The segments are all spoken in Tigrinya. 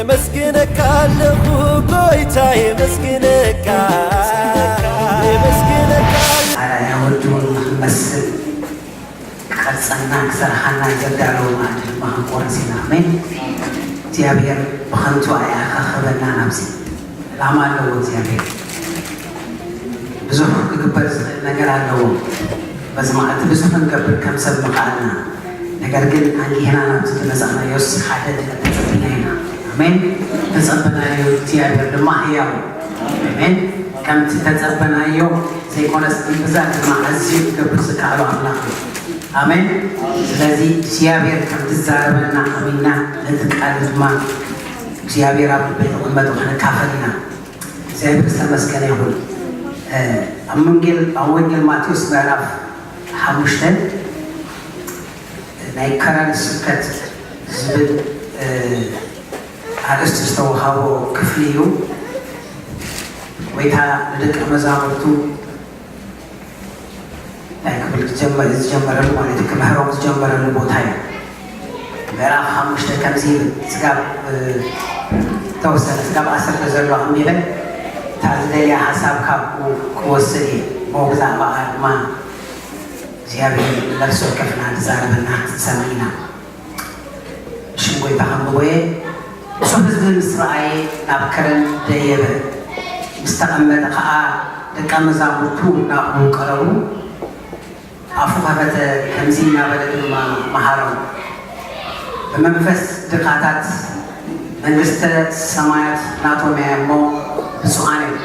የመስግነካ ኣለኹ ጎይታ፣ የመስግነካ፣ የመስግነካ። ኣርኣያ ወዲ እውን ንኽንመስል ክቐርጸና ክሰርሓና ዘዳለወ መኣዲ ድማ ክንቆርስ ኢና። ኣሜን። እግዚኣብሔር ብኸንቱ ኣየኣኻኸበና ናብዚ። ዕላማ ኣለዎ እግዚኣብሔር። ብዙሕ ክግበር ዝኽእል ነገር ኣለዎ። በዚ መዓልቲ ብዙሕ ክንገብር ከም ሰብ ምኽኣልና፣ ነገር ግን ኣንጊህና ናብቲ ዝመጻእናዮስ ሓደ ነገር ተጸቢና ኢና። ኣሜን። ተጸበናዮ እግዚኣብሔር ድማ ህያው። ኣሜን። ከምቲ ተጸበናዮ ዘይኮነስ እምብዛ ድማ ኣዝዩ ክገብር ዝከኣሉ ኣምላኽ እዩ። ኣሜን። ስለዚ እግዚኣብሔር ከም ዝዛረበና ኣሚንና ነቲ ቃል ድማ እግዚኣብሔር ኣብ ልበይ ተቐመጡ ክንካፈል ኢና። እግዚኣብሔር ዝተመስገነ ይኹን። ኣብ መንጌል ኣብ ወንጌል ማቴዎስ ምዕራፍ ሓሙሽተ ናይ ከራን ስብከት ዝብል ኣርእስቲ ዝተወሃቦ ክፍሊ እዩ። ጎይታ ንደቀ መዛሙርቱ እንታይ ክብል ዝጀመረሉ ማለት እዩ፣ ክምህሮም ዝጀመረሉ ቦታ እዩ። ምዕራፍ ሓሙሽተ ከምዚ ይብል፣ ስጋብ ተወሰነ ስጋብ ዓሰርተ ዘሎ ኣንቢበ እታ ዝደልያ ሓሳብ ካብኡ ክወስድ እየ። ብኡ ብዛዕባኣ ድማ እግዚኣብሔር ነፍሲ ወከፍና ዝዛረበና ክንሰምዕ ኢና። ሽም ጎይታ ከንብቦ እየ። ብዙሕ ህዝቢ ምስ ረኣየ ናብ ከረን ደየበ። ምስ ተቐመጠ ኸኣ ደቀ መዛሙርቱ ናብኡ ቀረቡ። ኣፉ ኸፈተ፣ ከምዚ እናበለ ድማ መሃሮም። ብመንፈስ ድኻታት መንግስተ ሰማያት ናቶም እያ እሞ ብፁዓን እዮም።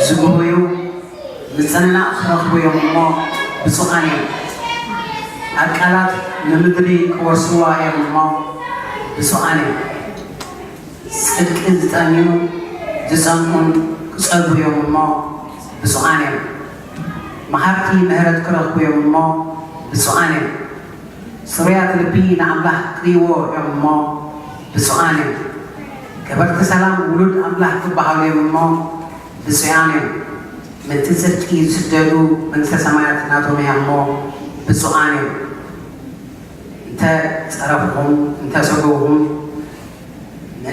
ዝጉህዩ ምጽንናዕ ክረኽቡ እዮም እሞ ብፁዓን እዮም። ኣቃላት ንምድሪ ክወርስዋ እዮም እሞ ብፁዓን እዮም። ጽድቂ ዝጠምዩ ዝጸምኡን ክጸግቡ እዮም እሞ ብፁዓን እዮም። መሓርቲ ምሕረት ክረኽቡ እዮም እሞ ብፁዓን እዮም። ጽሩያት ልቢ ንኣምላኽ ክርእይዎ እዮም እሞ ብፁዓን እዮም። ገበርቲ ሰላም ውሉድ ኣምላኽ ክበሃሉ እዮም እሞ ብፁዓን እዮም። ምእንቲ ጽድቂ ዝስደዱ መንግስተ ሰማያት ናቶም እያ እሞ ብፁዓን እዮም። እንተ ጸረፍኹም፣ እንተ ሰጎኹም፣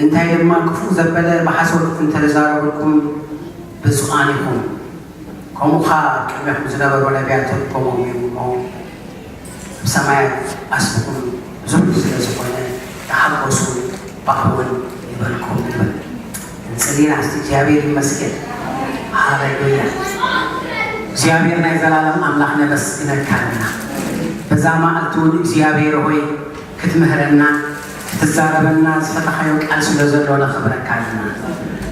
እንታይ ድማ ክፉእ ዘበለ ብሓሶት እንተ ተዛረበኩም ብፁዓን ኢኹም። ከምኡ ኸኣ ኣብ ቅድሜኹም ዝነበሩ ነቢያት ከሞም እዮም እሞ ብሰማያት ኣስብኹም ብዙሕ ስለ ዝኾነ ተሓጎሱ፣ ብኣውን ይበልኩም ይብል። እንጽሊና እስቲ እግዚኣብሔር ይመስገን። ሃሌሉያ። እግዚኣብሔር ናይ ዘላለም ኣምላኽ ነመስግነካ ኣለና። በዛ መዓልቲ እውን እግዚኣብሔር ሆይ ክትምህረና ክትዛረበና ዝፈተኻዮ ቃል ስለ ዘሎ ነኽብረካ ኣለና።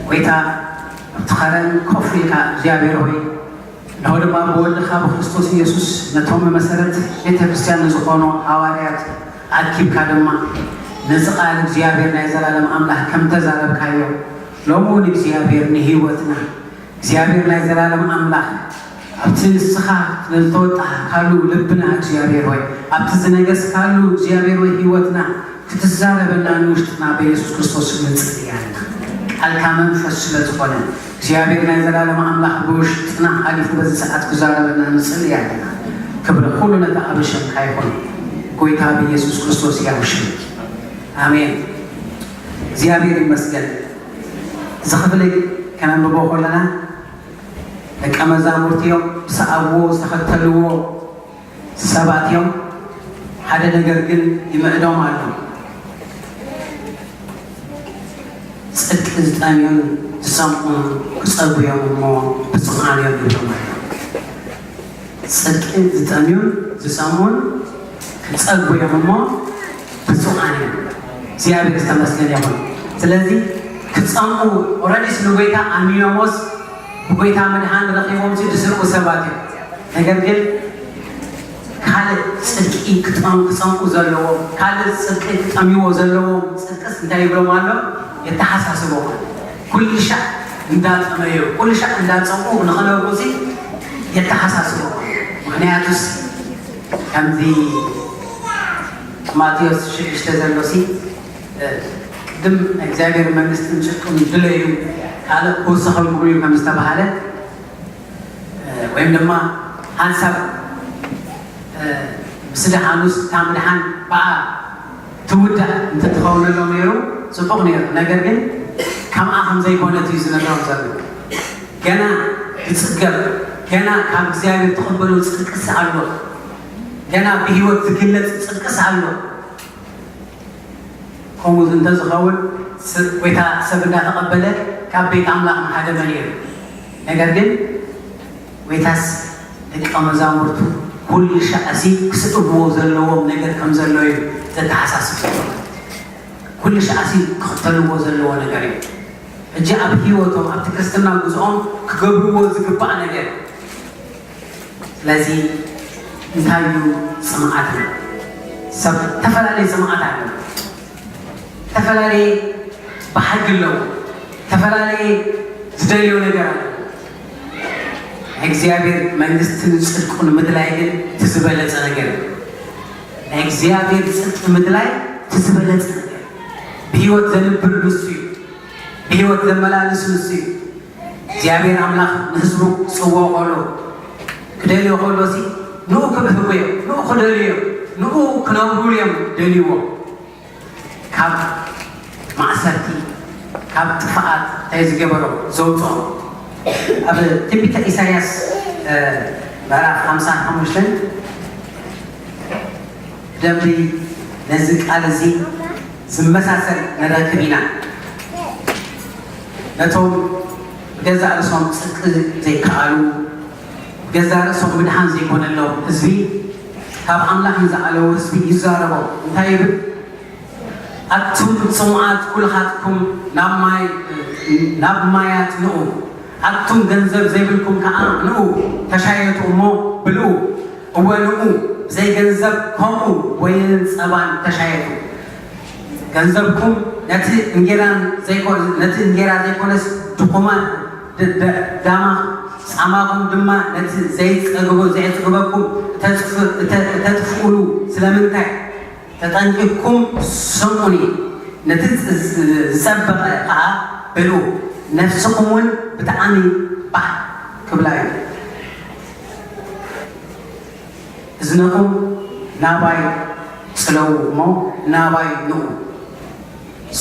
ጎይታ ኣብቲ ኸረን ኮፍ ኢልካ እግዚኣብሔር ሆይ እንሆ ድማ ብወድኻ ብክርስቶስ ኢየሱስ ነቶም መሰረት ቤተ ክርስቲያን ንዝኾኑ ሃዋርያት ኣኪብካ ድማ ነዚ ቃል እግዚኣብሔር ናይ ዘላለም ኣምላኽ ከም ተዛረብካዮ ሎሚ እውን እግዚኣብሔር ንህይወትና እግዚኣብሔር ናይ ዘላለም ኣምላኽ ኣብቲ ንስኻ ዝተወጣሕካሉ ልብና እግዚኣብሔር ሆይ ኣብቲ ዝነገስካሉ እግዚኣብሔር ሆይ ህይወትና ክትዛረበና ንውሽጥና ብየሱስ ክርስቶስ ንጽሊ ኣለና። ቃልካ መንፈስ ስለ ዝኾነ እግዚኣብሔር ናይ ዘላለም ኣምላኽ ብውሽጥና ሓሊፉ በዚ ሰዓት ክዛረበና ንጽሊ ኣለና። ክብሪ ኩሉ ነቲ ኣብ ሽምካ ይኹን። ጎይታ ብየሱስ ክርስቶስ ያው ሽም ኣሜን። እግዚኣብሔር ይመስገን። እዚ ክፍሊ ከነንብቦ ከለና ደቀ መዛሙርቲ እዮም ዝሰኣብዎ ዝተኸተልዎ ሰባት እዮም። ሓደ ነገር ግን ይምዕዶም ኣሎ። ጽድቂ ዝጠምዩን ዝጸምኡን ክጸጉ እዮም እሞ ብፁዓን እዮም ይብሎም ኣሎ። ጽድቂ ዝጠምዩን ዝጸምኡን ክጸጉ እዮም እሞ ብፁዓን እዮም። እግዚኣብሔር ዝተመስገነ ይኹን። ስለዚ ክጸምኡ ኦረዲስ ንጎይታ ኣሚኖሞስ ብጎይታ መድሓን ረኺቦም ዝስርቁ ሰባት እዮም። ነገር ግን ካልእ ጽድቂ ክጸምኡ ዘለዎም ካልእ ጽድቂ ክጠምይዎ ዘለዎም ጽድቅስ እንታይ ይብሎም ኣሎ? የተሓሳስቦም ኣሎ። ኩሉ ሻዕ እንዳጠመዩ ኩሉ ሻዕ እንዳጸምኡ ንኸነብሩ ሲ የተሓሳስቦም ኣሎ። ምክንያቱስ ከምዚ ማቴዎስ ሽዱሽተ ዘሎ ሲ ቅድም እግዚኣብሔር መንግስትን ጽድቅን ድለዩ ካልእ ክውሰኸልኩም እዩ ከም ዝተባሃለ ወይም ድማ ሓንሳብ ምስ ደሓኑስ እታ ምድሓን ብኣ ትውዳእ እንተትኸውነሎም ነይሩ ጽቡቕ ነይሩ። ነገር ግን ከምኣ ከም ዘይኮነት እዩ ዝነግሮም ዘሎ። ገና ይጽገብ፣ ገና ካብ እግዚኣብሔር ትቕበሉ ጽድቅስ ኣሎ፣ ገና ብህይወት ዝግለጽ ጽድቅስ ኣሎ። ከምኡ እንተዝኸውን ስ-፣ ጎይታ ሰብ እንዳተቐበለ ካብ ቤት ኣምላኽ ምሓደመ ነይሩ። ነገር ግን ጎይታስ ደቀ መዛሙርቱ ኩሉ ሻዕሲ ክስእብዎ ዘለዎም ነገር ከም ዘሎ እዩ ዘተሓሳስብ ዘሎ። ኩሉ ሻዕሲ ክኽተልዎ ዘለዎ ነገር እዩ። ሕጂ ኣብ ህይወቶም ኣብቲ ክርስትና ጉዞኦም ክገብርዎ ዝግባእ ነገር። ስለዚ እንታይ እዩ ጽምኣት? ሰብ ተፈላለየ ጽምኣት ኣሎ። ተፈላለየ ባህጊ ኣለዎ። ተፈላለየ ዝደልዮ ነገር ኣሎ። ናይ እግዚኣብሔር መንግስትን ጽድቁን ምድላይ ግን እቲ ዝበለጸ ነገር እዩ። ናይ እግዚኣብሔር ጽድቂ ምድላይ እቲ ዝበለጸ ነገር እዩ። ብህይወት ዘንብር ንሱ እዩ። ብህይወት ዘመላልስ ንሱ እዩ። እግዚኣብሔር ኣምላኽ ንህዝቡ ክጽውዖ ከሎ፣ ክደልዮ ከሎ ሲ ንኡ ክብህጉ እዮም፣ ንኡ ክደልዩ እዮም፣ ንኡ ክነብሩሉ እዮም ደልይዎ። ካብ ማእሰርቲ፣ ካብ ጥፍኣት እንታይ ዝገበሮ ዘውፅኦ? ኣብ ትንቢተ ኢሳያስ፣ እ፣ ምዕራፍ ሓምሳን ሓሙሽተን ብደንቢ ነዚ ቃል እዚ ዝመሳሰል ንረክብ ኢና። ነቶም ብገዛእ ርእሶም ጽድቂ ዘይከኣሉ፣ ብገዛእ ርእሶም ምድሓን ዘይኮነሎም ህዝቢ፣ ካብ ኣምላኽ ንዝኣለዉ ህዝቢ ይዛረቦም። እንታይ ይብል? ኣቱም ጽሙኣት ኩልኻትኩም ናብ ማይ፣ ናብ ማያት ንኡ። ኣቱም ገንዘብ ዘይብልኩም ከኣ ንኡ፣ ተሻየጡ እሞ ብልኡ። እወ ንኡ፣ ብዘይ ገንዘብ ከምኡ ወይንን ጸባን ተሻየጡ። ገንዘብኩም ነቲ እንጌራን ዘይኮ-፣ ነቲ እንጌራ ዘይኮነስ ድኹማን ድ-፣ ድ-፣ ዳማ፣ ጻማኹም ድማ ነቲ ዘይጸግቦ-፣ ዘየጽግበኩም እተጽፍ-፣ እተ-፣ እተጥፍኡሉ ስለምንታይ? ተጠንቂቕኩም ስምዑኒ፣ ነቲ ዝ-፣ ዝ-፣ ዝጸበቐ ኸኣ ብልኡ፣ ነፍስኹም እውን ብጣዕሚ ባህ ክብላ እዩ። እዝንኹም ናባይ ጽለዉ እሞ ናባይ ንኡ፣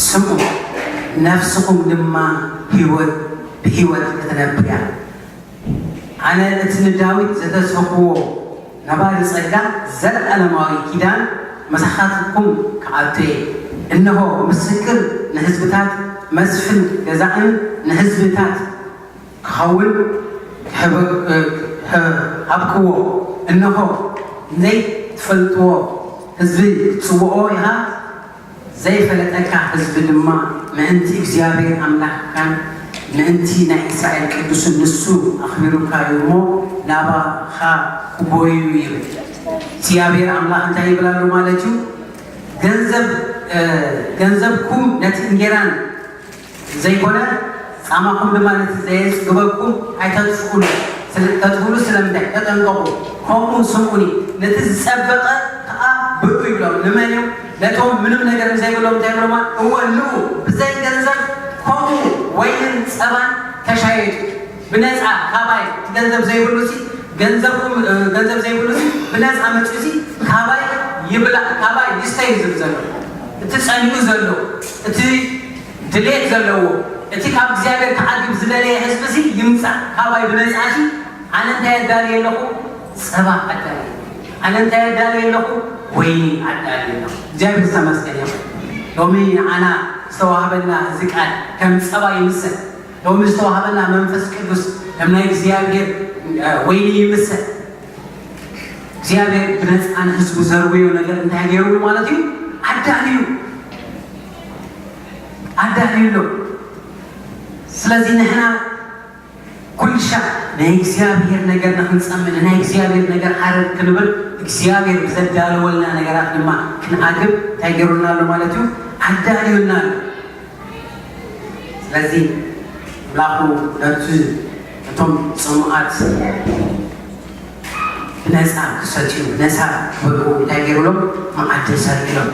ስምዑ፣ ነፍስኹም ድማ ህይወት፣ ብህይወት ክትነብር እያ። ኣነ እቲ ንዳዊት ዘተስፈኽዎ ነባሪ ጸጋ ዘለኣለማዊ ኪዳን መሳኻትኩም ክኣቱ እየ። እንሆ፣ ምስክር ንህዝብታት፣ መስፍን ገዛእን ንህዝብታት ክኸውን ክህበ-፣ እ፣ ህ-፣ ሃብክዎ። እንሆ፣ ንዘይትፈልጥዎ ህዝቢ ክትጽውኦ ኢኻ፣ ዘይፈለጠካ ህዝቢ ድማ ምእንቲ እግዚኣብሔር ኣምላኽካን ምእንቲ ናይ እስራኤል ቅዱስን ንሱ ኣኽቢሩካ እዩ እሞ ናባኻ ክጎዩ ይብል። እግዚኣብሔር ኣምላኽ እንታይ ይብል ኣሎ ማለት እዩ? ገንዘብ፣ እ፣ ገንዘብኩም ነቲ እንጌራን ዘይኮነ ጻማኹም ድማ ነቲ ዘየጽግበኩም ኣይተጥፍኡሉ። ስለ-፣ ተጥፍኡሉ ስለምንታይ? ተጠንቀቑ። ከምኡ ስምዑኒ፣ ነቲ ዝጸበቐ ከኣ ብልኡ ይብሎም። ንመን እዮም? ነቶም ምንም ነገር ዘይብሎም እንታይ ይብሎም? እወ ንኡ፣ ብዘይ ገንዘብ ከምኡ ወይንን ጸባን ተሻየጡ። ብነጻ ካባይ፣ እቲ ገንዘብ ዘይብሉ ሲ፣ ገንዘብኩም፣ እ፣ ገንዘብ ዘይብሉ ሲ፣ ብነጻ መጺኡ ሲ፣ ካባይ ይብላዕ፣ ካባይ ይስተ እዩ ዝብል ዘሎ። እቲ ጸኒኡ ዘሎ፣ እቲ ድሌት ዘለዎ፣ እቲ ካብ እግዚኣብሔር ክዓግብ ዝደለየ ህዝቢ ሲ ይምጻእ፣ ካባይ ብነጻ ሲ። ኣነ እንታይ ኣዳልየ ኣለኹ? ጸባ ኣዳልየ። ኣነ እንታይ ኣዳልየ ኣለኹ? ወይኒ ኣዳልየ ኣለኹ። እግዚኣብሔር ዝተመስገነ ይኹን። ሎሚ ንዓና ዝተዋህበና እዚ ቃል ከም ጸባ ይምሰል። ሎሚ ዝተዋህበና መንፈስ ቅዱስ ከም ናይ እግዚኣብሔር፣ እ፣ ወይኒ ይምሰል። እግዚኣብሔር ብነጻ ንህዝቡ ዘርውዮ ነገር እንታይ ገይሩ ማለት እዩ? ኣዳልዩ። ኣዳልዩ ኣሎ። ስለዚ ንሕና ኩልሻዕ ናይ እግዚኣብሔር ነገር ንኽንጸምን፣ ናይ እግዚኣብሔር ነገር ሃረር ክንብል፣ እግዚኣብሔር ብዘዳለወልና ነገራት ድማ ክንዓግብ እንታይ ገይሩልና ኣሎ ማለት እዩ? ኣዳልዩልና ኣሎ። ስለዚ ኣምላኹ ነቲ፣ ነቶም ጽሙኣት ብነጻ ክሰትዩ፣ ብነጻ ክበልዑ እንታይ ገይሩሎም? መዓድን ሰሪዕሎም።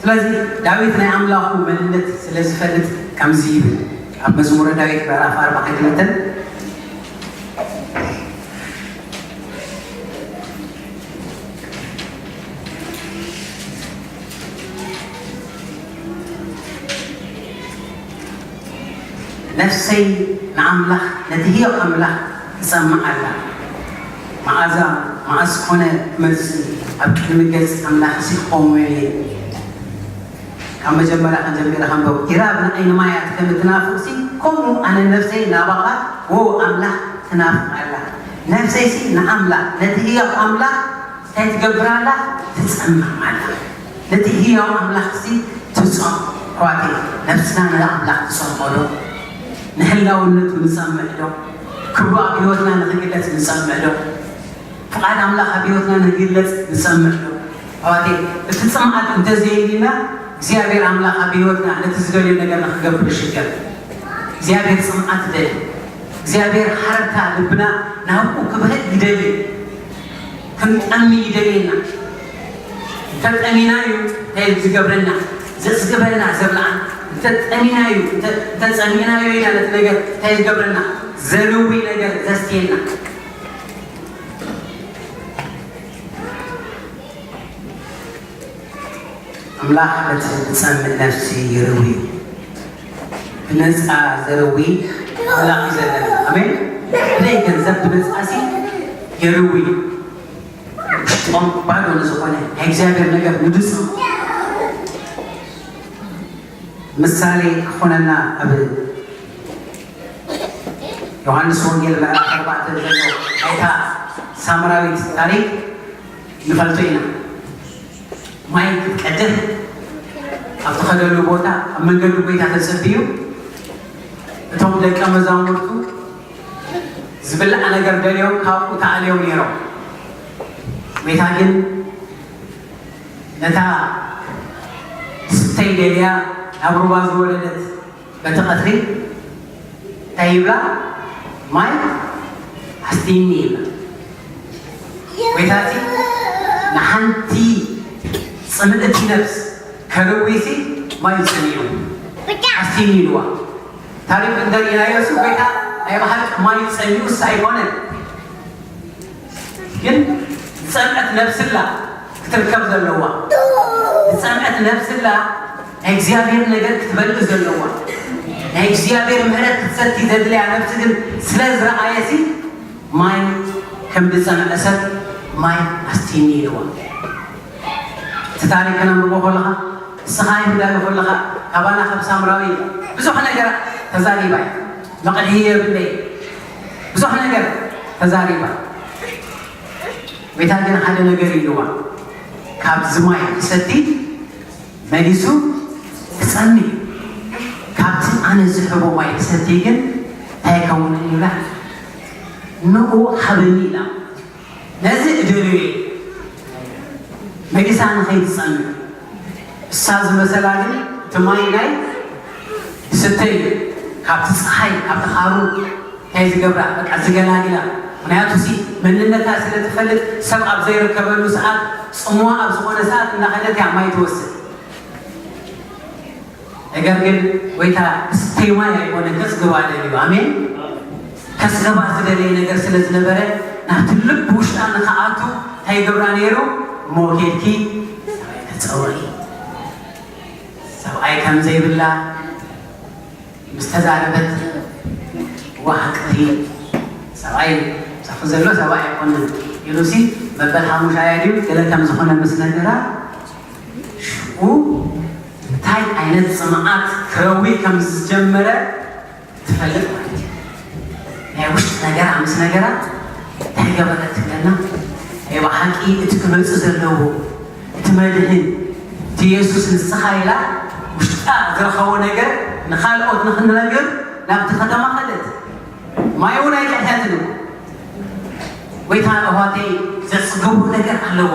ስለዚ ዳዊት ናይ ኣምላኹ መንነት ስለ ዝፈልጥ ከምዚ ይብል፣ ኣብ መዝሙረ ዳዊት ምዕራፍ ኣርባዓን ክልተን፣ ነፍሰይ ንኣምላኽ፣ ነቲ ህያው ኣምላኽ ትጸምእ ኣላ። መዓዛ መዓስ ኮነ ክመጽእ፣ ኣብ ቅድሚ ገጽ ኣምላኽሲ ክቖም ውዒለ። ካብ መጀመርያ ክንጀምር ከንበብ። ግራብ ንዓይኒ ማያት ከም እትናፍቕሲ፣ ከምኡ ኣነ ነፍሰይ ናባኻ፣ ዎ ኣምላኽ፣ ትናፍቕ ኣላ። ነፍሰይሲ ንኣምላኽ፣ ነቲ ህያው ኣምላኽ እንታይ ትገብር ኣላ? ትጸምእ ኣላ። ነቲ ህያው ኣምላኽሲ ትጸምኦ። ኣሕዋተይ፣ ነፍስና ንኣምላኽ ትጸምኦ ዶ? ንህላውነቱ ንጸምእ ዶ? ክብሩ ኣብ ህይወትና ንኽግለጽ ንጸምእ ዶ? ፍቓድ ኣምላኽ ኣብ ህይወትና ንኽግለጽ ንጸምእ ዶ? ኣሕዋተይ፣ እቲ ጽምኣት እንተዘየልዩና፣ እግዚኣብሔር ኣምላኽ ኣብ ህይወትና ነቲ ዝደልዮ ነገር ንኽገብር ይሽገር። እግዚኣብሔር ጽምኣት ይደሊ። እግዚኣብሔር ሃረርታ ልብና ናብኡ ክብህል ይደሊ። ክንጠሚ ይደልየና። እንተጠሚና እዩ እንታይ ዝገብረና? ዘጽግበና፣ ዘብልዓና። እንተጠሚና እዩ፣ እንተ-፣ እንተጸሚና እዩ ኢና ነቲ ነገር እንታይ ዝገብረና? ዘርዊ ነገር ዘስትየና። ኣምላኽ ነቲ ዝጸምእ ነፍሲ ይርዊ እዩ። ብነጻ ዘርዊ ኣምላኽ እዩ ዘለና። ኣሜን። ብዘይ ገንዘብ ብነጻ ሲ ይርዊ እዩ። ውሽጦም ባዶ ንዝኾነ ናይ እግዚኣብሔር ነገር ንድጹ። ምሳሌ ክኾነና ኣብ ዮሃንስ ወንጌል ምዕራፍ ኣርባዕተ ዘሎ ናይታ ሳምራዊት ታሪክ ንፈልጦ ኢና። ማይ ክትቀድሕ ኣብ ትኸደሉ ቦታ ኣብ መንገዲ ጎይታ ተጸብዩ፣ እቶም ደቀ መዛሙርቱ ዝብላዕ ነገር ደልዮም ካብኡ ተኣልዮም ነይሮም። ጎይታ ግን ነታ ትስተይ ደልያ ናብ ሩባ ዝወረደት በቲ ቀትሪ እንታይ ይብላ? ማይ ኣስትይኒ ይብላ። ጎይታ እቲ ንሓንቲ ጽምእቲ ነፍስ ከርዊሲ ማይ ጸሚኡ ኣስትይኒ ኢልዋ። ታሪክ እንደርኢናዮ እሱ ጎይታ ናይ ብሓቂ ማይ ጸሚኡስ ኣይኮነን። ግን ዝጸምአት ነፍስላ ክትርከብ ዘለዋ። ዝጸምአት ነፍስላ ናይ እግዚኣብሔር ነገር ክትበልዕ ዘለዋ። ናይ እግዚኣብሔር ምህረት ክትሰቲ ዘድልያ ነፍሲ ግን ስለ ዝረኣየሲ ማይ ከም ዝጸምአ ሰብ ማይ ኣስቲኒ ኢልዋ። እቲ ታሪክ ከነንብቦ ከለኻ ንስኻ ይሁዳዊ ከለኻ ካባና ካብ ሳምራዊ ብዙሕ ነገር ተዛሪባ እያ። መቕድሒ የብለይ ብዙሕ ነገር ተዛሪባ። ጎይታ ግን ሓደ ነገር ኢልዋ፣ ካብዚ ማይ ክሰቲ መሊሱ ክጸሚ እዩ። ካብቲ ኣነ ዝህቦ ማይ ክሰቲ ግን እንታይ ይከውን ይብላ፣ ንኡ ሃበኒ ኢላ። ነዚ እደልዮ እየ። መሊሳ ንኸይትጸምእ እሳ ዝመሰላ ግን እቲ ማይ ናይ ትስተ እዩ። ካብቲ ጸሓይ፣ ካብቲ ሓሩር እንታይ ዝገብራ፣ በቃ ዝገላግላ። ምኽንያቱ ሲ መንነታ ስለ ትፈልጥ ሰብ ኣብ ዘይርከበሉ ሰዓት፣ ጽምዋ ኣብ ዝኾነ ሰዓት እናኸደት እያ ማይ ትወስድ። ነገር ግን ጎይታ እስተይ ማይ ኣይኮነ ከስግባ ደልዩ። ኣሜን። ከስግባ ዝደለየ ነገር ስለ ዝነበረ ናብቲ ልብ ውሽጣ ንኽኣቱ እንታይ ይገብራ ነይሩ? እሞ ኬድኪ ሰብኣይ ተጸውዒ። ሰብኣይ ከም ዘይብላ ምስ ተዛረበት፣ እዋ ሓቅኺ፣ ሰብኣይ ምሳኺ ዘሎ ሰብኣይ ኣይኮነን ኢሉሲ መበል ሓሙሻያ ድዩ ገለ ከም ዝኾነ ምስ ነገራ፣ ሽዑ እንታይ ዓይነት ጽምኣት ክረዊ ከም ዝጀመረ ትፈልጥ ማለት እዩ። ናይ ውሽጢ ነገራ ምስ ነገራ እንታይ ገበረት ትብለና? ናይ ብሓቂ እቲ ክመጽእ ዘለዎ እቲ መድህን እቲ የሱስ ንስኻ ኢላ ውሽጣ ዝረኸቦ ነገር ንኻልኦት ንኽንነግር ናብቲ ከተማ ኸደት። ማይ እውን ኣይቀድሐትን እኮ። ጎይታ ኣሕዋተይ ዘጽግቦ ነገር ኣለዎ።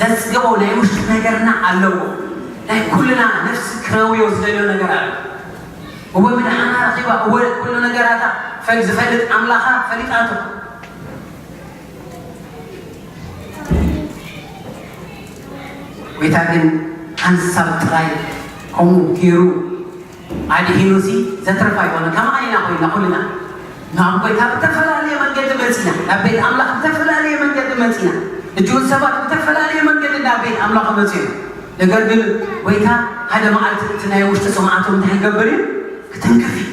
ዘጽግቦ ናይ ውሽጢ ነገርና ኣለዎ። ናይ ኩልና ነፍሲ ክረውዮ ዝደልዮ ነገር ኣሎ። እወ ምድሓና ረኺባ፣ እወ ኩሉ ነገራታ ፈል-፣ ዝፈልጥ ኣምላኻ ፈሊጣቶ። ጎይታ ግን ሓንሳብ ጥራይ ከምኡ ገይሩ ኣድሒኑሲ ዘትርፍ ኣይኮነን። ከማና ኢና ኮይና ኩልና ናብ ጎይታ ብተፈላለየ መንገዲ መጺና፣ ናብ ቤት ኣምላኽ ብተፈላለየ መንገዲ መጺና። ሕጂ እውን ሰባት ብተፈላለየ መንገዲ ናብ ቤት ኣምላኽ መጺኡ። ነገር ግን ጎይታ ሓደ መዓልቲ እቲ ናይ ውሽጢ ጽምኣቶም እንታይ ክገብር እዩ? ክትንክፍ እዩ።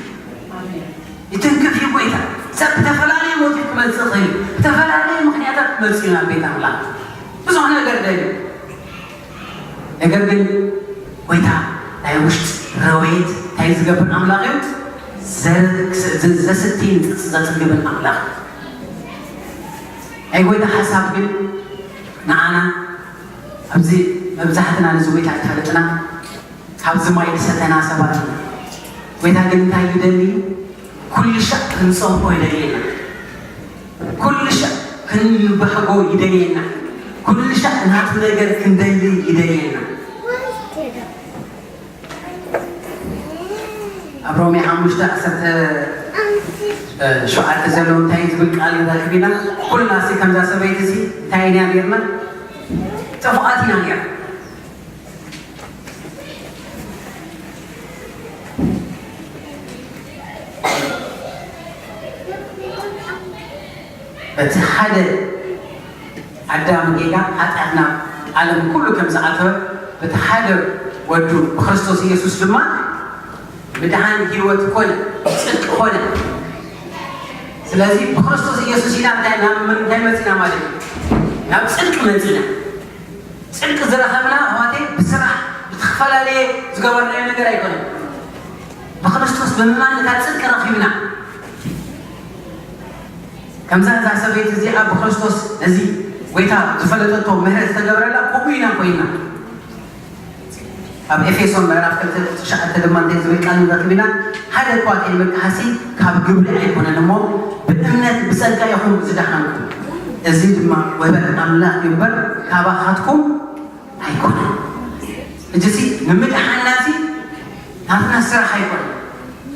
ሰብ ብተፈላለየ ሞቲቭ ክመጽእ ይኽእል እዩ። ብተፈላለየ ምኽንያታት ክመጽእ እዩ ናብ ቤት ኣምላኽ። ብዙሕ ነገር ደልዩ። ነገር ግን ጎይታ ናይ ውሽጢ ረውየት እንታይ ዝገብር ኣምላኽ እዩ? ዘ-፣ ዘ-፣ ዘስትይን ዘጽግብን ኣምላኽ እዩ። ናይ ጎይታ ሓሳብ ግን ንዓና ኣብዚ መብዛሕትና ነዚ ጎይታ ዝፈለጥና ካብዚ ማይ ዝሰተና ሰባት ኢና። ጎይታ ግን እንታይ ይደሊ? ኩሉ ሻዕ ክንጸምኦ ይደልየና። ኩሉ ሻዕ ክንባሕጎ ይደልየና። ኩሉ ሻዕ ናቱ ነገር ክንደሊ ይደልየና። ኣብ ሮሜ ሓሙሽተ ዓሰርተ ሸውዓተ ዘሎ እንታይ ዝብል ቃል ንረክብ ኢና? ኩልና ሲ ከምዛ ሰበይቲ ሲ እንታይ ኢና ጌርና? ጥፉኣት ኢና ጌርና። በቲ ሓደ ኣዳም ጌጋ ሓጢኣትና ዓለም ኩሉ ከም ዝኣተወ፣ በቲ ሓደ ወዱ ብክርስቶስ ኢየሱስ ድማ ምድሓን ህይወት ኮነ፣ ጽድቂ ኮነ። ስለዚ ብክርስቶስ ኢየሱስ ኢና እንታይ፣ ናብ ምንታይ መጺና ማለት እዩ? ናብ ጽድቂ መጺና። ጽድቂ ዝረኸብና ኣሕዋተይ ብስራሕ ብዝተፈላለየ ዝገበርናዮ ነገር ኣይኮነን። ብክርስቶስ ብምእማን ነታ ጽድቂ ረኺብና። ከምዛ እዛ ሰበይቲ እዚኣ ብክርስቶስ ነዚ ጎይታ ዝፈለጠቶ ምህረት ዝተገብረላ ከምኡ ኢና ኮይና። ኣብ ኤፌሶን ምዕራፍ ክልተ ትሽዓተ ድማ እንታይ ዝብል ቃል ንረክብ ኢና? ሓደ እኳ ከይብል ከሓሲ ካብ ግብሪ ኣይኮነን እሞ ብእምነት ብጸጋ ኢኹም ዝደሓንኩም። እዚ ድማ ወበል ኣምላኽ ይግበር፣ ካባኻትኩም ኣይኮነን። እጅሲ ንምድሓንና ሲ ናትና ስራሕ ኣይኮነን።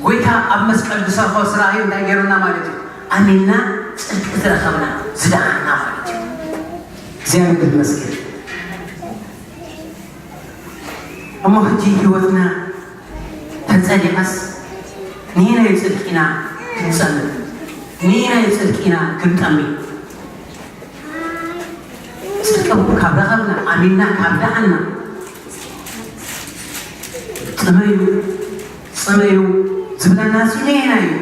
ጎይታ ኣብ መስቀል ዝሰርሖ ስራሕ እዩ እንታይ ገይሩና ማለት እዩ? ኣሚንና ጽድቂ ዝረኸብና ዝደሓንና ማለት እዩ። እግዚኣብሔር ይመስገን። እሞ ሕጂ ህይወትና ተጸሊዓስ ንየናይ ጽድቂ ኢና ክንጸልእ? ንየናይ ጽድቂ ኢና ክንጠሚ? ጽድቂ ካብ ረኸብና፣ ኣሚንና ካብ ደሓንና፣ ጽመዩ፣ ጽመዩ ዝብለና ሲ ነየናይ እዩ?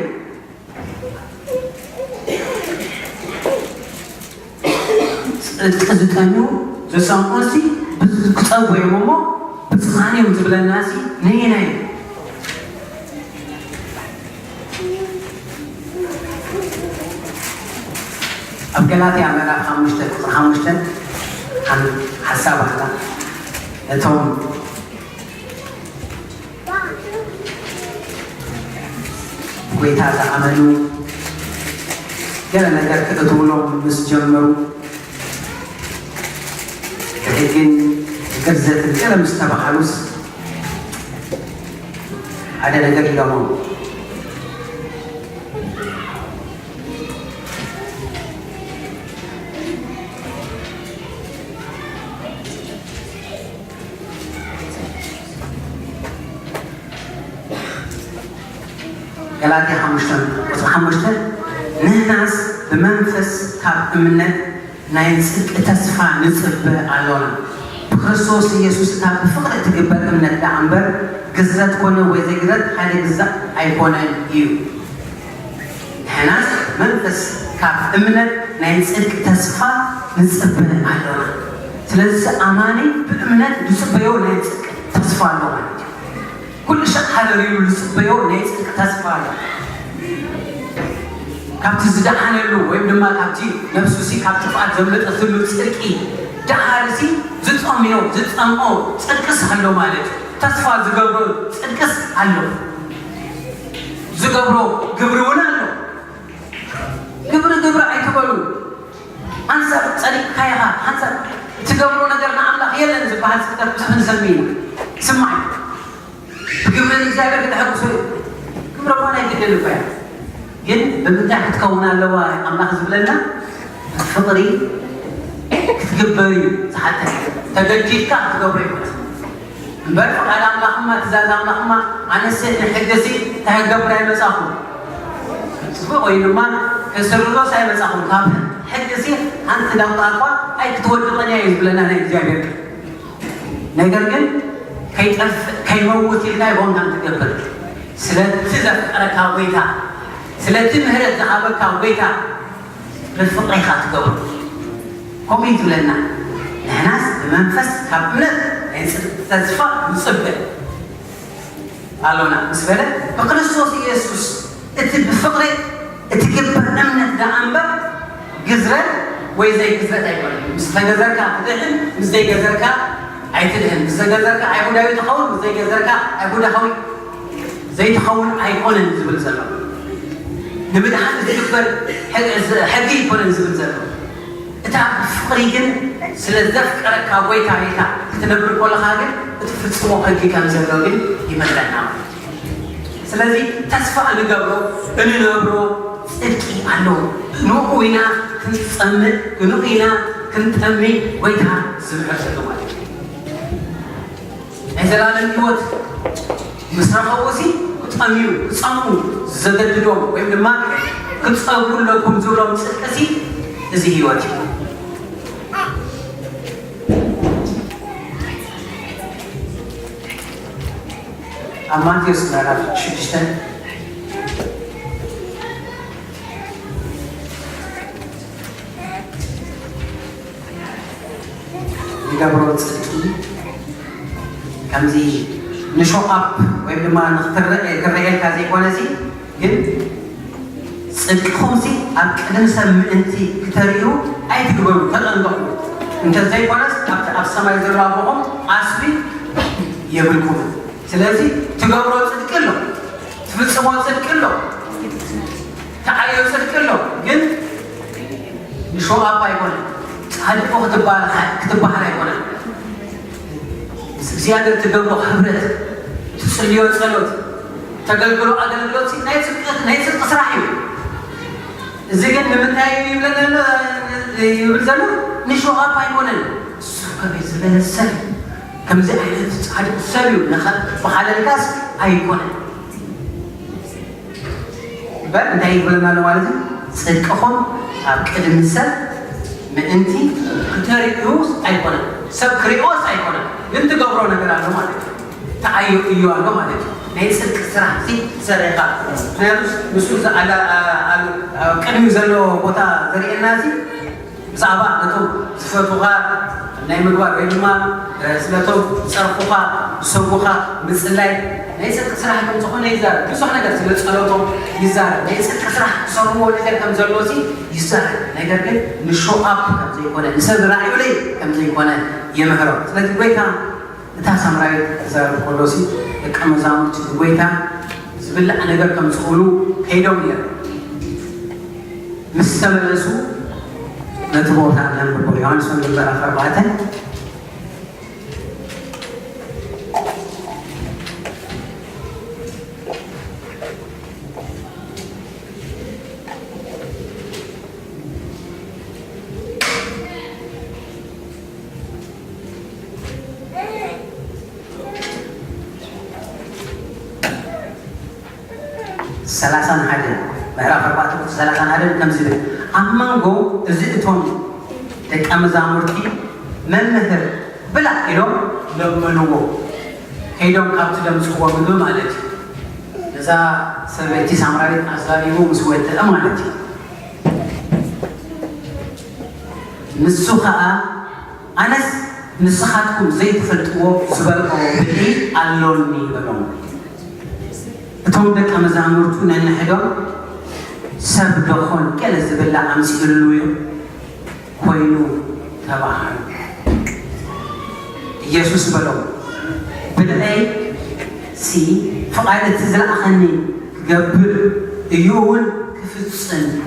ጽድቂ ዝጠምዩ ዝጸምኡ ሲ ክጸግቡ እዮም እሞ ብጽማን እዮም ዝብለና ሲ ነየናይ እዩ? ኣብ ገላትያ ምዕራፍ ሓሙሽተ ቁጽሪ ሓሙሽተ ሓን-፣ ሓሳብ ኣላ። ነቶም ብጎይታ ዝኣመኑ ገለ ነገር ክእትውሎም ምስ ጀመሩ፣ ብሕግን ግርዘትን ገለ ምስ ተባሃሉስ፣ ሓደ ነገር ኢሎሞም። ገላትያ ሓሙሽተ ቁጽሪ ሓሙሽተ፣ ንሕናስ ብመንፈስ ካብ እምነት ናይ ጽድቂ ተስፋ ንጽበ ኣሎና። ብክርስቶስ ኢየሱስ እታ ብፍቕሪ እትግበር እምነት ደኣ እምበር፣ ግዝረት ኮነ ወይ ዘይግዝረት ሓደ ግዛእ ኣይኮነን እዩ። ንሕናስ መንፈስ ካብ እምነት ናይ ጽድቂ ተስፋ ንጽበ ኣሎና። ስለዚ ኣማኒ ብእምነት ዝጽበዮ ናይ ጽድቂ ተስፋ ኣሎ ማለት እዩ። ኩሉ ሻዕ ሃረር ኢሉ ዝጽበዮ ናይ ጽድቂ ተስፋ ኣሎ። ካብቲ ዝደሓነሉ ወይም ድማ ካብቲ ነብሱሲ ካብ ጥፍኣት ዘምለጠትሉ ጽድቂ ደሓርሲ ዝጸምዮ፣ ዝጸምኦ ጽድቅስ ኣሎ ማለት እዩ። ተስፋ ዝገብሮ ጽድቅስ ኣሎ። ዝገብሮ ግብሪ እውን ኣሎ። ግብሪ ግብሪ ኣይትበሉ። ሓንሳብ ጸዲቕካ ኢኻ፣ ሓንሳብ እትገብሮ ነገር ንኣምላኽ የለን ዝበሃል ስሕተት ብዙሕ ንሰምዕ ኢና። ስማዕ፣ ብግብሪ ንእግዚኣብሔር ክተሐጉሶ እዩ። ግብሪ እኳ ናይ ግድን እኳ እያ። ግን ብምንታይ ክትከውን ኣለዋ ኣምላኽ ዝብለና? ፍቕሪ ክትግበር እዩ ዝሓተት። ተገዲድካ ክትገብሮ ይኮነስ። እምበር ፍቓድ ኣምላኽማ፣ ትእዛዝ ኣምላኽማ፣ ኣነስ ንሕግሲ እንታይ ክገብር ኣይመጻኹ። ጽቡቕ ወይ ድማ ከስርዞስ ኣይመጻኹ። ካብ ሕግሲ ሓንቲ ዳውጣ እኳ ኣይክትወድቐን እያ እዩ ዝብለና ናይ እግዚኣብሔር ቃል። ነገር ግን ከይጠፍእ ከይመውት ኢልካ ይኾንካ እንትገብር፣ ስለቲ ዘፍቀረካ ጎይታ ስለቲ ምህረት ዝሃበካ ጎይታ ብፍቕሪ ኢኻ ትገብሮ። ከምኡ እዩ ዝብለና። ንሕናስ ብመንፈስ ካብ እምነት ናይ ጽድቂ ተስፋ ንጽበ ኣሎና ምስ በለ፣ ብክርስቶስ ኢየሱስ እቲ ብፍቕሪ እትግበር እምነት ደኣ እምበር ግዝረት ወይ ዘይግዝረት ኣይኮነን። ምስ ተገዘርካ ትድሕን፣ ምስ ዘይገዘርካ ኣይትድሕን። ምስ ተገዘርካ ኣይሁዳዊ ትኸውን፣ ምስ ዘይገዘርካ ኣይሁዳዊ ዘይትኸውን ኣይኮነን ዝብል ዘሎ። ንምድሓን ዝግበር ሕጊ ኣይኮነን ዝብል ዘሎ። እታ ብፍቕሪ ግን ስለ ዘፍቀረካ ጎይታ ኢልካ ክትነብር ከለኻ ግን እቲ ፍጽሞ ሕጊ ከም ዘሎ ግን ይመክረና ማለት እዩ። ስለዚ ተስፋ እንገብሮ እንነብሮ ጽድቂ ኣሎ። ንኡ ኢና ክንጸምእ፣ ንኡ ኢና ክንጠሚ ጎይታ ዝምሕር ዘሎ ማለት እዩ። ናይ ዘላለም ህይወት ምስ ረኸቡ እዚ ክጠምዩ፣ ክጸምኡ ዘገድዶም ወይም ድማ ክትጸግቡ ኣለኩም ዝብሎም ጽድቂ እዚ፣ እዚ ህይወት እዩ። ኣብ ማቴዎስ ምዕራፍ ሽዱሽተ ንገብሮ ጽድቂ ከምዚ ንሾው ኣፕ ወይም ድማ ንክትረአ ክረአየልካ ዘይኮነ እዚ ግን ጽድቅኹምሲ ኣብ ቅድሚ ሰብ ምእንቲ ክተርእዩ ኣይትግበሩ፣ ተጠንቀቑ። እንተዘይኮነስ ኣብቲ ኣብ ሰማይ ዘሎ ኣቦኹም ዓስቢ የብልኩምን። ስለዚ ትገብሮ ጽድቂ ኣሎ፣ ትፍጽሞ ጽድቂ ኣሎ፣ ትዓዮ ጽድቂ ኣሎ፣ ግን ንሾው ኣፕ ኣይኮነን። ጻድቁ ክትበሃል፣ ክትበሃል ኣይኮነን። ምስ እግዚኣብሔር ትገብሮ ሕብረት፣ ትጽልዮ ጸሎት፣ ተገልግሎ ኣገልግሎት ናይ ጽድቂ፣ ናይ ጽድቂ ስራሕ እዩ። እዚ ግን ንምንታይ እዩ ይብለና ዘሎ? ይብል ዘሎ ንሾው ኣፕ ኣይኮነን። እሱ ከመይ ዝበለ ሰብ እዩ፣ ከምዚ ዓይነት ጻድቅ ሰብ እዩ ንኸበሃለልካስ ኣይኮነን። እምበር እንታይ ይብለና ኣሎ ማለት እዩ? ጽድቅኹም ኣብ ቅድሚ ሰብ ምእንቲ ክተርእዩስ ኣይኮነን፣ ሰብ ክርእዮስ ኣይኮነን፣ ግን ትገብሮ ነገር ኣሎ ማለት እዩ። ተዓዮ እዩ ኣሎ ማለት እዩ። ናይ ጽድቂ ስራሕ ሲ ትሰርሕ ኢኻ። ምክንያቱ ንሱ ዝኣላ-፣ ኣ-፣ ኣ-፣ ኣብ ቅድሚኡ ዘሎ ቦታ ዘርእየና ሲ ብዛዕባ ነቶም ዝፈትዉኻ ናይ ምግባር ወይ ድማ፣ እ፣ ስለቶም ዝጸርፉኻ፣ ዝሰጉኻ ምጽላይ ናይ ጽድቂ ስራሕ ከም ዝኾነ ይዛረብ። ብዙሕ ነገር ስለ ጸሎቶም ይዛረብ። ናይ ጽድቂ ስራሕ ክሰርዎ ነገር ከም ዘሎ ሲ ይዛረብ። ነገር ግን ንሾው ኣፕ ከም ዘይኮነ፣ ንሰብ ራእዩለይ ከም ዘይኮነ ይምህሮ። ስለዚ ጎይታ እታ ሳምራዊት ክዛረብ ከሎ ሲ ደቀ መዛሙርቲ ብጎይታ ዝብላዕ ነገር ከም ዝኽእሉ ከይዶም ነይሮም። ምስ ተመለሱ ነቲ ቦታ ነንብቦ። ዮሃንስ ወንጌል ምዕራፍ ኣርባዕተ ሰላሳን ሓደ፣ ምዕራፍ ኣርባዕተ ቁጽሪ ሰላሳን ሓደ ከምዚ ይብል፣ ኣብ መንጎ እዚ እቶም ደቀ መዛሙርቲ "መምህር፣ ብላዕ" ኢሎም ለመንዎ። ከይዶም ካብቲ ዘምጽእዎ ምግቢ ማለት እዩ። ነዛ ሰበይቲ ሳምራዊት ኣዛሪቡ ምስ ወደአ ማለት እዩ። ንሱ ኸኣ "ኣነስ ንስኻትኩም ዘይትፈልጥዎ ዝበልዖ ብልዒ ኣሎኒ" በሎም። እቶም ደቀ መዛሙርቱ ነንሕዶም "ሰብ ደኾን ገለ ዝብላዕ ኣምጺኡሉ ኮይኑ" ተባሃሉ። ኢየሱስ በሎም፣ "ብልዐይሲ ፍቓድ እቲ ዝለኣኸኒ ክገብር እዩ እውን ክፍጽም እዩ።"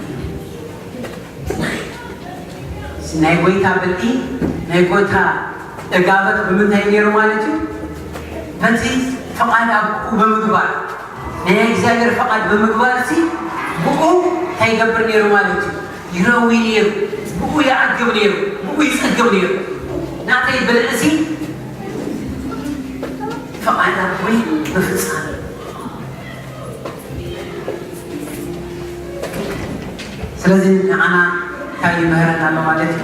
ናይ ጎይታ ብልዒ፣ ናይ ጎይታ እጋበት ብምንታይ ነይሩ ማለት እዩ? በቲ ፍቓድ ኣቦኡ ብምግባር፣ ናይ እግዚኣብሔር ፍቓድ ብምግባር ሲ ብኡ እንታይ ይገብር ነይሩ ማለት እዩ? ይረዊ ነይሩ፣ ብኡ ይዓግብ ነይሩ፣ ብኡ ይጸግብ ነይሩ። ናተይ ብልዒ ሲ ፍቓድ ኣቦይ ምፍጻም እዩ። ስለዚ ንዓና እንታይ ይምህረና ኣሎ ማለት እዩ?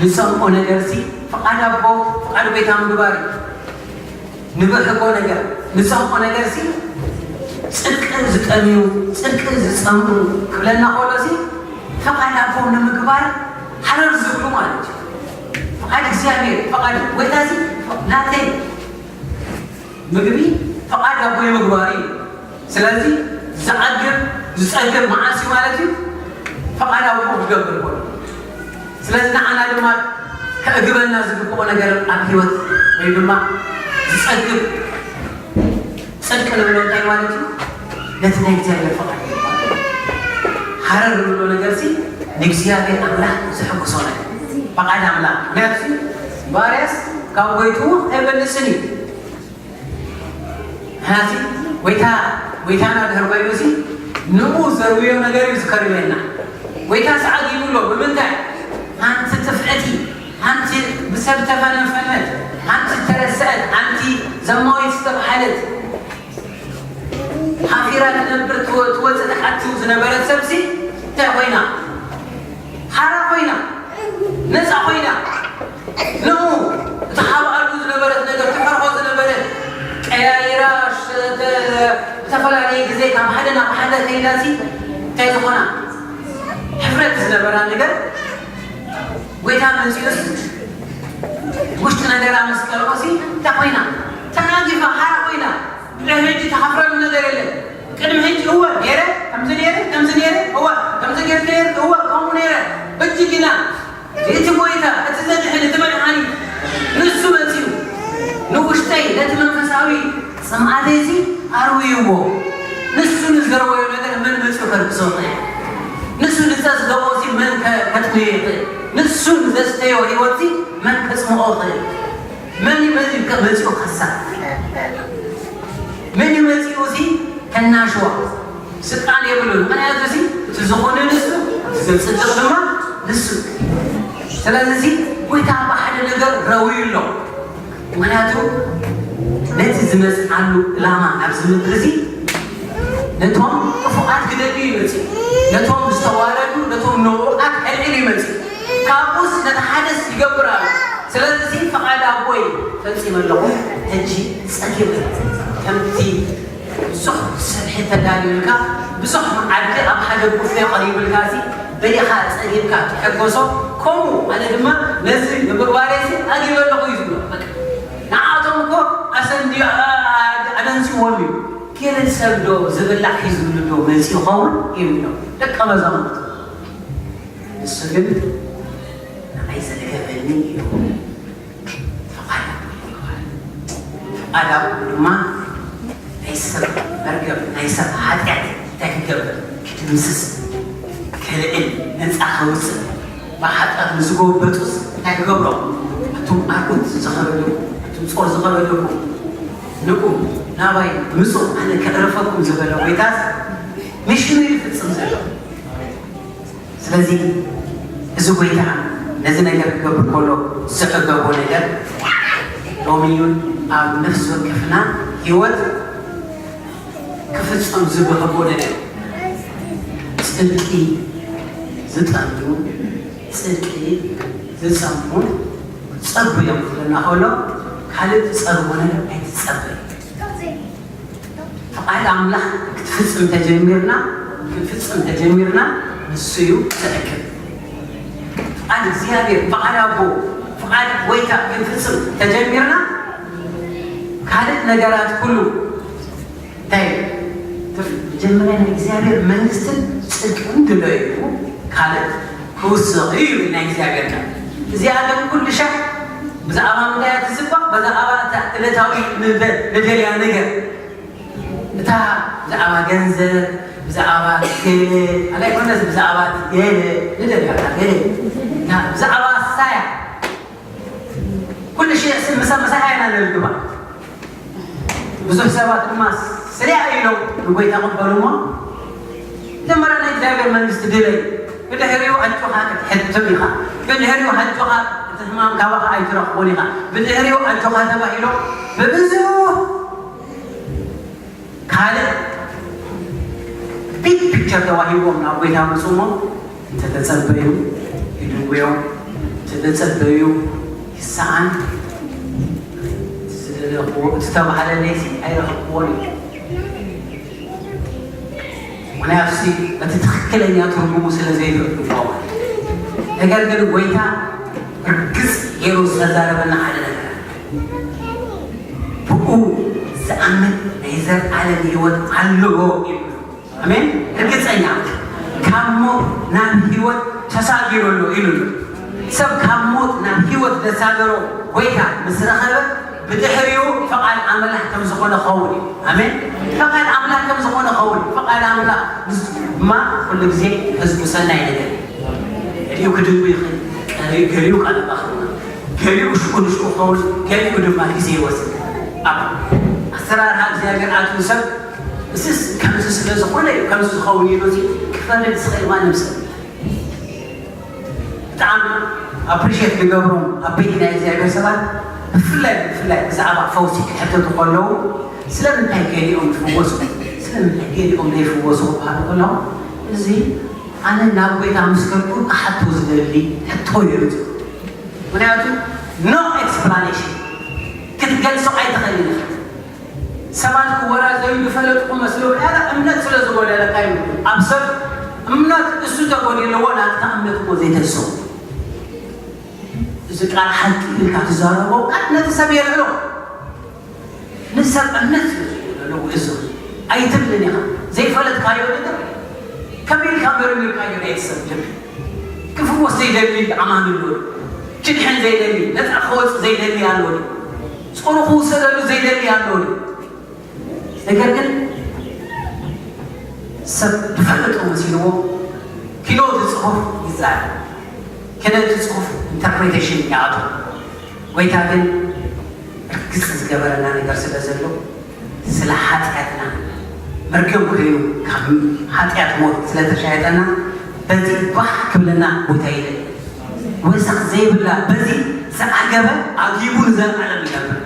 ንሰምዖ ነገር ሲ ፍቓድ ኣቦ፣ ፍቓድ ጎይታ ምግባር እዩ። ንብሕጎ ነገር፣ ንሰምዖ ነገር ሲ ጽድቂ ዝጠምዩ፣ ጽድቂ ዝጸምኡ ክብለና ከሎ ሲ ፈቓድ ኣቦ ንምግባር ሓረር ዝብሉ ማለት እዩ። ፈቓድ እግዚኣብሔር፣ ፈቓድ ጎይታ ሲ ናተይ ምግቢ ፈቓድ ኣቦ ምግባር እዩ። ስለዚ ዝዓግብ ዝጸግብ መዓስ እዩ ማለት እዩ? ፈቓድ ኣቦ ክገብር ከሎ። ስለዚ ንዓና ድማ ከእግበና ዝግብኦ ነገር ኣብ ህይወት ወይ ድማ ዝጸግብ ጽድቂ ንብሎ እንታይ ማለት እዩ? ነቲ ናይ እግዚኣብሔር ፈቓድ እዩ ማለት እዩ። ሓረር ንብሎ ነገር ሲ ንእግዚኣብሔር ኣምላኽ ዘሐጉሶ ነገር ፈቓድ ኣምላኽ። ምክንያቱ ሲ ባርያስ ካብ ጎይትኡ ኣይበልጽን እዩ። ምክንያቱ ጎይታ ጎይታና ድሕር ኮይኑ ሲ ንኡ ዘርብዮ ነገር እዩ ዝከርበና። ጎይታ ሰዓት ይብሎ ብምንታይ? ሓንቲ ጥፍዕቲ፣ ሓንቲ ብሰብ ተፈነፈነት፣ ሓንቲ ተረሰዐት፣ ሓንቲ ዘማዊት ዝተባህለት ሓፊራ ትነብር ትወ- ትወፅእ ትሓቱ ዝነበረት ሰብሲ እንታይ ኮይና? ሓራ ኮይና፣ ነፃ ኮይና፣ ንኡ እተሓብኣሉ ዝነበረት ነገር፣ ትፈርሖ ዝነበረት ቀያይራ፣ ሸ- ተ- ዝተፈላለየ ግዜ ካብ ሓደ ናብ ሓደ ከይዳሲ እንታይ ዝኾና? ሕፍረት ዝነበራ ነገር ጎይታ መፂኡስ ውሽጢ ነገራ ምስ ቀርኦሲ እንታይ ኮይና? ተናጊፋ ሓራ ኮይና። ድሕሪ ሕጂ ተሓፍረሉ ነገር የለን። ቅድሚ ሕጂ እወ ነይረ፣ ከምዚ ነይረ፣ ከምዚ ነይረ፣ እወ ከምዚ ገይርኪ ነይርኪ፣ እወ ከምኡ ነይረ። ሕጂ ግና እቲ ጎይታ፣ እቲ ዘድሕን፣ እቲ መድሓኒ ንሱ መፂኡ ንውሽጠይ ነቲ መንፈሳዊ ጽምኣተይሲ ኣርውይዎ። ንሱ ንዘርወዮ ነገር መን መፂኡ ከርክሶ ይኽእል? ንሱ ንዘስደዎ ሲ መን ከ- ከጥምዮ ይኽእል? ንሱ ንዘስተዮ ህይወት ሲ መን ከጽምኦ ይኽእል? መን እዩ መፂኡ ከ- መፂኡ ከሳ? መን እዩ መፂኡ ሲ ከናሽዋ? ስልጣን የብሉን። ምክንያቱ ሲ እቲ ዝኾነ ንሱ፣ እቲ ዘጽድቕ ድማ ንሱ። ስለዚ ሲ ጎይታ ኣብ ሓደ ነገር ረውዩ ኣሎ። ምክንያቱ ነቲ ዝመጽዓሉ ዕላማ ኣብዚ ምድሪ እዚ ነቶም ክፉኣት ክደልዩ ይመጽእ፣ ነቶም ዝተዋረዱ፣ ነቶም ንቑሓት ከልዕል ይመጽእ። ካብኡስ ነቲ ሓደስ ይገብር ኣሎ። ስለዚ ፈቓድ ኣቦይ ፈጺመ ኣለኹ፣ ሕጂ ጸጊበ ከምቲ ብዙሕ ስብሒ ተዳልዩልካ፣ ብዙሕ መዓዲ ኣብ ሓደ ቡፌ ቀሪቡልካ ሲ በሊኻ ጸጊብካ ትሕጎሶ። ከምኡ ኣነ ድማ ነዚ ንምግባረይ ሲ ኣጊበ ኣለኹ እዩ ዝብሎ። በቃ ንዓቶም እኮ ኣሰንዲ ኣደንሲዎም እዩ። ገለ ሰብ ዶ ዝብላዕ ሒዙሉ ዶ መፂኡ ይኸውን ይብሎ ደቀ መዛሙርቱ። ንሱ ግን ንዓይ ዘዕገበኒ እዩ። ፈቓድ ኣቦ ይግበር። ፈቓድ ኣቦ ድማ ናይ ሰብ መርገም፣ ናይ ሰብ ሓጢኣት እንታይ ክገብር? ክድምስስ፣ ከልዕል፣ ነፃ ከውፅእ። ብሓጢኣት ንዝጎበጡስ እንታይ ክገብሮም? ኣቱም ኣርዑት ዝኸበደኩም፣ ኣቱም ጾር ዝኸበደኩም፣ ንቁ ናባይ ምፁ፣ ኣነ ከዕርፈኩም ዝበለ ጎይታስ ሚሽኑ ይፍፅም ዘሎ። ስለዚ እዚ ጎይታ ነዚ ነገር ክገብር ከሎ ዝዕገቦ ነገር ሎሚ እውን ኣብ ነፍሲ ወከፍና ህይወት ክፍጸም ዝብህጎ ነገር እዩ። ጽድቂ ዝጠምዩ፣ ጽድቂ ዝጸምኡ ጸጉ እዮም ክብለና ከሎ ካልእ ትጸግቦ ነገር ኣይትጸበዩ። ፍቓድ ኣምላኽ ክትፍጽም ተጀሚርና ክንፍጽም ተጀሚርና ንሱ እዩ ዘዕግብ። ፍቓድ እግዚኣብሔር፣ ፍቓድ ኣቦ፣ ፍቓድ ጎይታ ክንፍጽም ተጀሚርና ካልእ ነገራት ኩሉ እንታይ እዩ? መጀመርያ ናይ እግዚኣብሔር መንግስትን ጽድቅን ድለዩ፣ ካልእ ክውስኽ እዩ ይብል ናይ እግዚኣብሔር ቃል። እዚኣ ግን ኩሉ ሻዕ ብዛዕባ ምንታይ እያ ትስበኽ? ብዛዕባ እታ ዕለታዊ ንደ- ንደልያ ነገር፣ እታ ብዛዕባ ገንዘብ፣ ብዛዕባ ገለ ኣላ ይኮነስ ብዛዕባ ገለ ንደልያ ገለ እታ ብዛዕባ ሳያ ኩሉ ሽዕ ስም ምሳ ምሳሓ ኢና ነልግባ። ብዙሕ ሰባት ድማ ስሪያ ኢሎም ንጎይታ ቅበሉ እሞ መጀመርያ ናይ እግዚኣብሔር መንግስቲ ድለይ። ብድሕሪኡ ኣጆኻ ክትሕትም ኢኻ። ብድሕሪኡ ኣጆኻ እቲ ህማም ካባኻ ኣይትረኽቦን ኢኻ። ብድሕሪኡ ኣጆኻ ተባሂሎ ብብዙሕ ካልእ ቢግ ፒክቸር ተዋሂቦም ናብ ጎይታ መፁ እሞ እንተተፀበዩ ይድውዮም፣ እንተተፀበዩ ይሰኣን። ዝደለኽዎ እቲ ተባህለለይ ሲ ኣይረኸብክዎን እዩ። ምክንያቱ እቲ ትኽክለኛ ትርጉሙ ስለ ዘይፈልጡ። ነገር ግን ጎይታ ርግጽ ገይሩ ዝተዛረበና ሓደ ነገር፣ ብኡ ዝኣምን ናይ ዘልኣለም ህይወት ኣለዎ ኢሉ። ኣሜን። ርግጸኛ፣ ካብ ሞት ናብ ህይወት ተሳጊሩ ኣሎ ኢሉ። ሰብ ካብ ሞት ናብ ህይወት ዘሳገሮ ጎይታ ምስ ረኸበ፣ ብድሕሪኡ ፈቓድ ኣምላኽ ከም ዝኾነ ኸውን እዩ። ኣሜን። ፈቓድ ኣምላኽ ከም ዝኾነ ኸውን እዩ። ፈቓድ ኣምላኽ ድማ ኩሉ ግዜ ህዝቡ ሰናይ ነገር እዩ። ገሊኡ ክድንጉ ይኽእል፣ ገሊኡ፣ ገሊኡ ቃል ኣምላኽ ክኸውን፣ ገሊኡ ሽቁ ንሽቁ ክኸውን፣ ገሊኡ ድማ ግዜ ይወስድ። ኣብ ኣሰራርሓ እግዚኣብሔር ኣትዩ ሰብ፣ እስስ ከምዚ ስለ ዝኾነ እዩ ከምዚ ዝኸውን ኢሉ እዚ ክፈርድ ዝኽእል ማንም ሰብ። ብጣዕሚ ኣፕሪሼት ንገብሮም ዓበይቲ ናይ እግዚኣብሔር ሰባት፣ ብፍላይ፣ ብፍላይ ብዛዕባ ፈውሲ ክሕተቱ ከለዉ፣ ስለምንታይ ገሊኦም ይፍወሱ፣ ስለምንታይ ገሊኦም ዘይፍወሱ ክበሃሉ ከለዉ፣ እዚ ኣነ ናብ ጎይታ ምስ ከድኩ ክሓቶ ዝደሊ ሕቶ እዩ። ምክንያቱ ኖ ኤክስፕላኔሽን፣ ክትገልጾ ኣይትኽእልን ኢኻ። ሰባት ክወራዘዩ ዝፈለጡ ክመስሉ፣ ያለ እምነት ስለ ዝጎደለካ እዩ። ኣብ ሰብ እምነት እሱ ተጎዲልዎ ናትካ እምነት እኮ ዘይተስው። እዚ ቃል ሓቂ ኢልካ ትዛረቦ ቃል ነቲ ሰብ የልዕሎ። ንሰብ እምነት ስለ ዘይጎደሎ ውእዙ ኣይትብልን ኢኻ። ዘይፈለጥካዮ ነገር ከመይ ኢልካ መርሚርካዮ ናይቲ ሰብ ልቢ? ክፍወስ ዘይደሊ ኣማኒ ኣሎ ድዩ? ክድሕን ዘይደሊ፣ ነጻ ክወጽእ ዘይደሊ ኣሎ ድዩ? ጾሩ ክውሰደሉ ዘይደሊ ኣሎ ድዩ? ነገር ግን ሰብ ዝፈልጦ መሲልዎ ኪኖ እቲ ጽሑፍ ይዛረብ፣ ኪኖ እቲ ጽሑፍ ኢንተርፕሬቴሽን ይኣቱ። ጎይታ ግን ርግጽ ዝገበረና ነገር ስለ ዘሎ፣ ስለ ሓጢኣትና መርገም ኮይኑ ካብ ሓጢኣት ሞት ስለ ተሻየጠና፣ በዚ ባህ ክብለና ጎይታ ይደሊ። ወሰኽ ዘይብላ በዚ ዝዓገበ ዓጊቡ ንዘለዓለም ይነብር።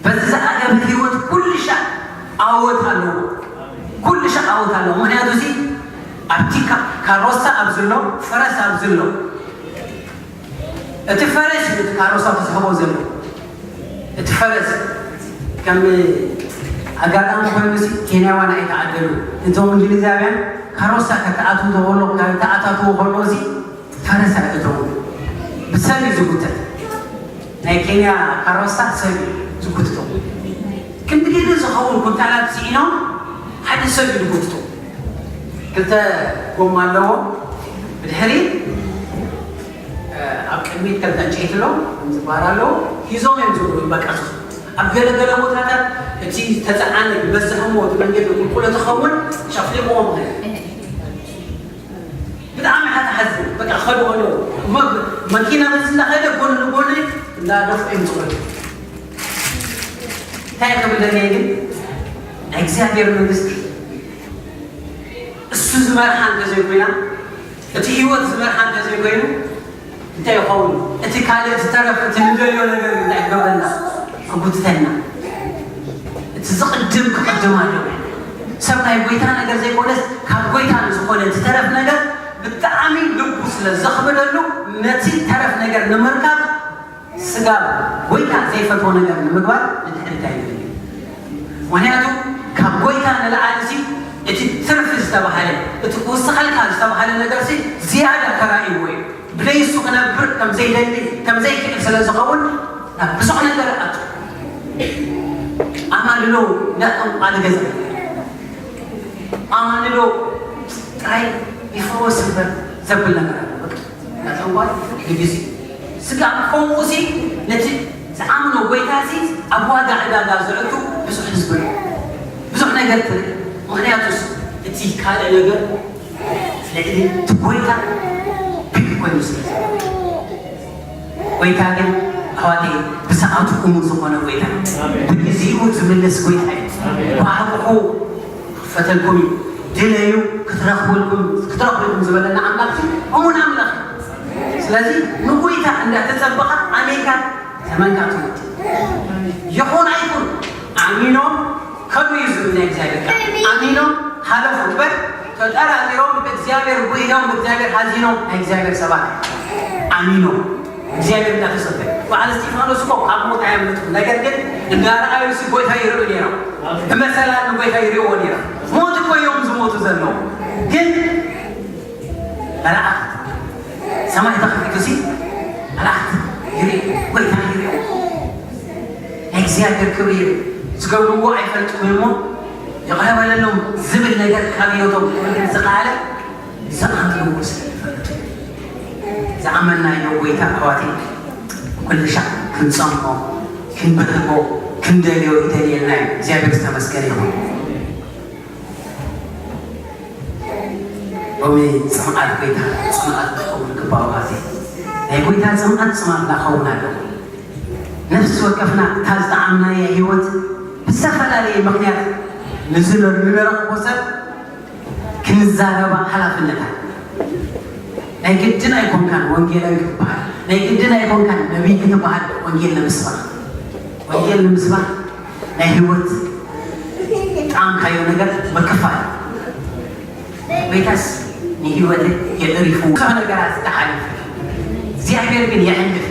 በዚ ዝዓገበ ህይወት ኩሉ ሻዕ ዓወት ኣለዎ። ኩሉ ሻዕ ዓወት ኣለዎ። ምክንያቱ እዚ ኣብቲ ካ-፣ ካሮሳ ኣብዚ ኣሎ፣ ፈረስ ኣብዚ ኣሎ። እቲ ፈረስ እዩ እቲ ካሮሳ ክስሕቦ ዘሎ። እቲ ፈረስ ከም ኣጋጣሚ ኮይኑ ሲ ኬንያውያን ኣይተዓደሉ። እቶም እንግሊዛውያን ካሮሳ ከተኣትዉ ተኸሎ፣ ከተኣታትዎ ከሎ ሲ ፈረስ ኣይእተዉ። ብሰብ እዩ ዝጉተት። ናይ ኬንያ ካሮሳ ሰብ እዩ ዝጉትቶ። ክንዲ ገለ ዝኸውን ኩንታላት ስኢኖም ሓደ ሰብ እዩ ዝጉትቶ። ክልተ ጎማ ኣለዎ። ብድሕሪ፣ እ፣ ኣብ ቅድሚት ክልተ ዕንጨይቲ ኣሎ፣ ዝበሃል ኣለዎ። ሒዞም እዮም ዝብሉ በቃ። ኣብ ገለገለ ቦታታት እቲ ተፀዓነ ዝበዝሕ እሞ እቲ መንገዲ ቁልቁለት ይኸውን፣ ሸፍሊቑዎም ይኸይድ። ብጣዕሚ ሓታሓዝን በቃ ክኸዱ ከለዉ እሞ መኪና ምስ እናኸደ ጎኒ ንጎኒ እንዳደፍኡ እዮም ዝኸዱ። እንታይ ክብለኒ ግን ናይ እግዚኣብሔር መንግስቲ እሱ ዝመርሓ እንተዘይኮይና፣ እቲ ህይወት ዝመርሓ እንተዘይኮይኑ እንታይ ይኸውን? እቲ ካልእ፣ እቲ ተረፍ፣ እቲ ንደልዮ ነገር እንታይ ክገብረና? ክጉትተና። እቲ ዝቕድም ክቕድም ኣለዎ። ሰብ ናይ ጎይታ ነገር ዘይኮነስ፣ ካብ ጎይታ ንዝኾነ እቲ ተረፍ ነገር ብጣዕሚ ልቡ ስለ ዘኽብደሉ፣ ነቲ ተረፍ ነገር ንምርካብ ስጋ ጎይታ ዘይፈትዎ ነገር ንምግባር ንድሕሪት ኣይንብል። ምኽንያቱ ካብ ጎይታ ንላዕሊ ሲ እቲ ትርፊ ዝተባህለ፣ እቲ ክውስኸልካ ዝተባህለ ነገር ሲ ዝያዳ ተራእይዎ እዩ። ብደይሱ ክነብር ከም ዘይደሊ፣ ከም ዘይክእል ስለ ዝኸውን ናብ ብዙሕ ነገር ኣቱ። ኣማልሎ እንዳጠንቋሊ ገዛ፣ ኣማልሎ ጥራይ ይፈወስ እምበር ዘብል ነገር ኣሎ። በቃ እንዳጠንቋሊ ንግዜ ስጋ ፈውሲ ነቲ ዝኣምኖ ጎይታ ሲ ኣብ ዋጋ ዕዳጋ ዘእቱ ብዙሕ ህዝቢ ኣሎ። ብዙሕ ነገር ትርኢ። ምኽንያቱስ እቲ ካልእ ነገር ልዕሊ እቲ ጎይታ ቢግ ኮይኑ ስለ ዘሎ። ጎይታ ግን ኣሕዋተይ ብሰዓቱ እሙን ዝኾነ ጎይታ እዩ። ብግዜኡ ዝምልስ ጎይታ እዩ። ብሓቁ ክፈተልኩም እዩ። ድለዩ ክትረኽብልኩም፣ ክትረኽብልኩም ዝበለና ኣምላኽ እሙን ኣምላኽ እዩ። ስለዚ ንጎይታ እንዳተጸበኻ ኣሜንካ ተመንካ ትሞት። ይኹን ኣይኩን ኣሚኖም ከዱ እዩ ዝብል ናይ እግዚኣብሔር ቃል። ኣሚኖም ሃለፉ እምበር ተጠራጢሮም ብእግዚኣብሔር ጉሂዮም ብእግዚኣብሔር ሃዚኖም ናይ እግዚኣብሔር ሰባት ኣሚኖም እግዚኣብሔር እንዳተጸበዩ። በዓል እስጢፋኖስ እኮ ካብ ሞት ኣየምልጡን። ነገር ግን እንዳረኣዩ ሲ ጎይታ ይርእዩ ነይሮም። ብመሰላል ንጎይታ ይርእይዎ ነይሮም። ሞት እኮ እዮም ዝሞቱ ዘለዉ። ግን መላእኽት ሰማይ ተኸፊቱ ሲ መላእኽት ይርኢ፣ ጎይታ ይርኢ። ናይ እግዚኣብሔር ክብሪ ይርኢ። ዝገብርዎ ኣይፈልጡን እሞ ይቕረ በለሎም ዝብል ነገር ካብ ህይወቶም ክወግድ ዝኸኣለ ዝኣምንዎ ስለ ዝፈልጡ። ዝኣመናዮ ጎይታ ኣሕዋተይ ኩሉ ሻዕ ክንጸምኦ፣ ክንብህጎ፣ ክንደልዮ ይደልየልና እዩ። እግዚኣብሔር ዝተመስገነ ይኹን። ሎሚ ጽምኣት ጎይታ ጽምኣት ክኸውን ግባኦ። ኣዜ ናይ ጎይታ ጽምኣት ጽምኣትና ክኸውን ኣለዎ። ነፍሲ ወከፍና እታ ዝጠዓምናያ ህይወት ብዝተፈላለየ ምኽንያት ንዝነ-፣ ንንረኽቦ ሰብ ክንዛረባ ሓላፍነት ኣሎ። ናይ ግድን ኣይኮንካን ወንጌላዊ ክትበሃል፣ ናይ ግድን ኣይኮንካን ነቢይ ክትበሃል ወንጌል ንምስባኽ፣ ወንጌል ንምስባኽ ናይ ህይወት ጣዕምካዮ ነገር ምክፋል። ጎይታስ ንህይወት የዕሪፉ ካብ ነገራት ዝተሓልፍ እግዚኣብሔር ግን የዕልፍ።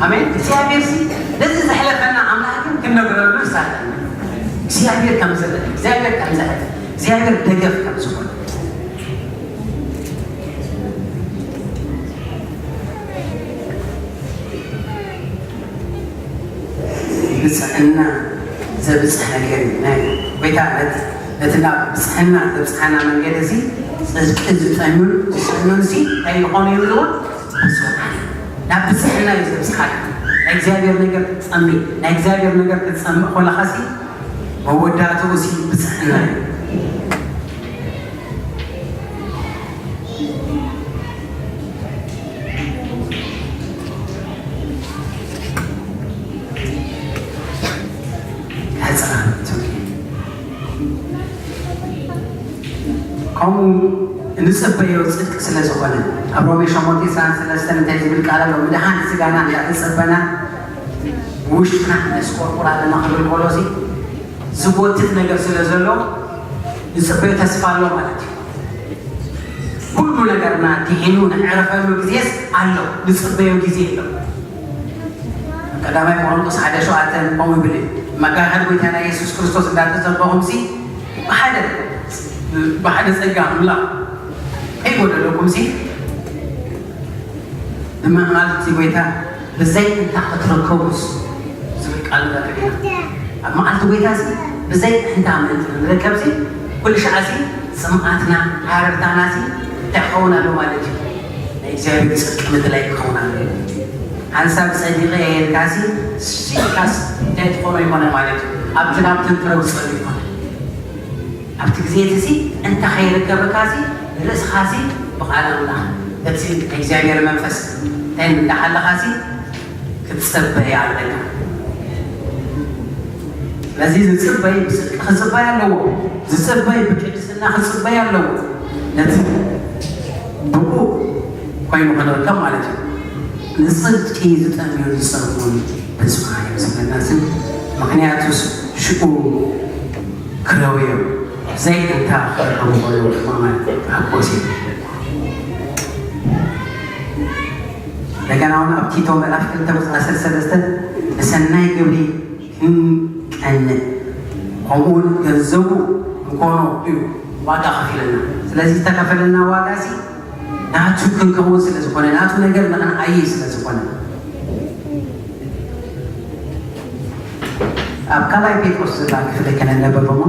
ኣሜን። እግዚኣብሔር ሲ ነዚ ዘሕለፈና ኣምላኽ ግን ክንነግረሉ ይሳለን። እግዚኣብሔር ከም ዝረድ፣ እግዚኣብሔር ከም ዝሕል፣ እግዚኣብሔር ደገፍ ከም ዝኾነ ብፅዕና ዘብፅሕ ነገር እዩ። ናይ ጎይታ ነት-፣ ነቲ ናብ ብፅዕና ዘብፅሓና መንገዲ እዚ ጽድቂ ዝጠምዩን ዝስእኑን እዚ እንታይ ይኾኑ ይብልዎ? ብፁዓን። ናብ ብፅዕና እዩ ዘብፅሓና። ናይ እግዚኣብሔር ነገር ትጸሚ፣ ናይ እግዚኣብሔር ነገር ክትጸምእ ኮለኻ ሲ መወዳእትኡ ሲ ብፅዕና እዩ። ሕፅራ ትብል። ከምኡ እንጽበዮ ጽድቂ ስለ ዝኾነ ኣብ ሮሜ ሸሞንተ ዕስራን ሰለስተን እንታይ ዝብል ቃል ኣሎ? ምድሓን ስጋና እንዳተጸበና ውሽጥና ነስቆርቁር ኣለና ክብል ከሎ እዚ ዝጎትት ነገር ስለ ዘሎ ንጽበዮ ተስፋ ኣሎ ማለት እዩ። ኩሉ ነገርና ድሒኑ ንዕረፈሉ ግዜስ ኣሎ፣ ንጽበዮ ግዜ ኣሎ። ቀዳማይ ቆሮንቶስ ሓደ ሸውዓተ ከምኡ ይብል እዩ። መካሕድ ጎይታና የሱስ ክርስቶስ እንዳተጸበኹም ሲ ብሓደ፣ ብሓደ ጸጋ ኣምላኽ ከይጎደለኩም ሲ ንመዓልቲ ጎይታ ብዘይ እንታ ክትርከቡስ ዝብል ቃል ንረክብ ኢና። ኣብ መዓልቲ ጎይታ ሲ ብዘይ እንታ ምእንቲ ንርከብ ሲ ኩሉ ሻዕ ሲ ጽምኣትና ሃረርታና ሲ እንታይ ክኸውን ኣለዎ ማለት እዩ? ናይ እግዚኣብሔር ጽድቂ ምድላይ ክኸውን ኣለዎ። ሓንሳብ ጸዲቐ እየ ኢልካ ሲ ሲልካስ እንታይ ትኾኖ ይኾነ ማለት እዩ? ኣብቲ ናብቲ ትረግጸሉ ይኾነ። ኣብቲ ግዜ እቲ ሲ እንተ ከይርከበካ ሲ ንርእስኻ ሲ ብቓል ኣምላኽ በቲ ናይ እግዚኣብሔር መንፈስ እንታይ እንዳሓለኻ ሲ ክትጸበይ ኣለካ። ስለዚ ዝጽበይ ብጽድቂ ክጽበይ ኣለዎ። ዝጽበይ ብቅድስና ክጽበይ ኣለዎ። ነቲ ብቑ ኮይኑ ክንርከብ ማለት እዩ። ንጽድቂ ዝጠምዩን ዝጸምኡን ብፁዓን እዮም ዝብለና። እዚ ምኽንያቱስ ሽኡ ክረውዮም ዘይእንታ ክረኸቡ ከለዉ ድማ ማለት እዩ። ሓጎስ እዩ። እንደገና እውን ኣብ ቲቶ ምዕራፍ ክልተ ቁፅሪ ዓሰርተ ሰለስተ ብሰናይ ግብሪ ክንቀንእ ከምኡ እውን ገንዘቡ እንኮኖ እዩ ዋጋ ከፊለና። ስለዚ ዝተከፈለና ዋጋ እዚ ናቱ ክንከውን ስለ ዝኾነ ናቱ ነገር ንክንዓይይ ስለ ዝኾነ ኣብ ካልኣይ ጴጥሮስ ዝብላ ክፍሊ ከነነበበሞ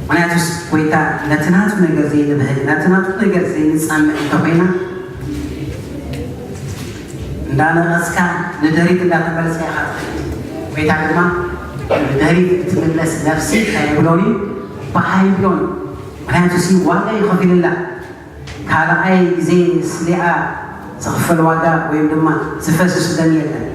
ምክንያቱስ ጎይታ ነቲ ናቱ ነገር ዘይንብህግ ነቲ ናቱ ነገር ዘይንጻምዕ እንተኮይና እንዳነቐስካ ንደሪት እንዳተመለስካ ኢኻ ትኸይድ። ጎይታ ድማ ንደሪት እትምለስ ነፍሲ እንታይ ይብሎን እዩ? በሃ ይብሎን። ምክንያቱ ሲ ዋጋ ይኸፊልላ። ካልኣይ ግዜ ስሊኣ ዝኽፈል ዋጋ ወይም ድማ ዝፈስስ ደም የለን።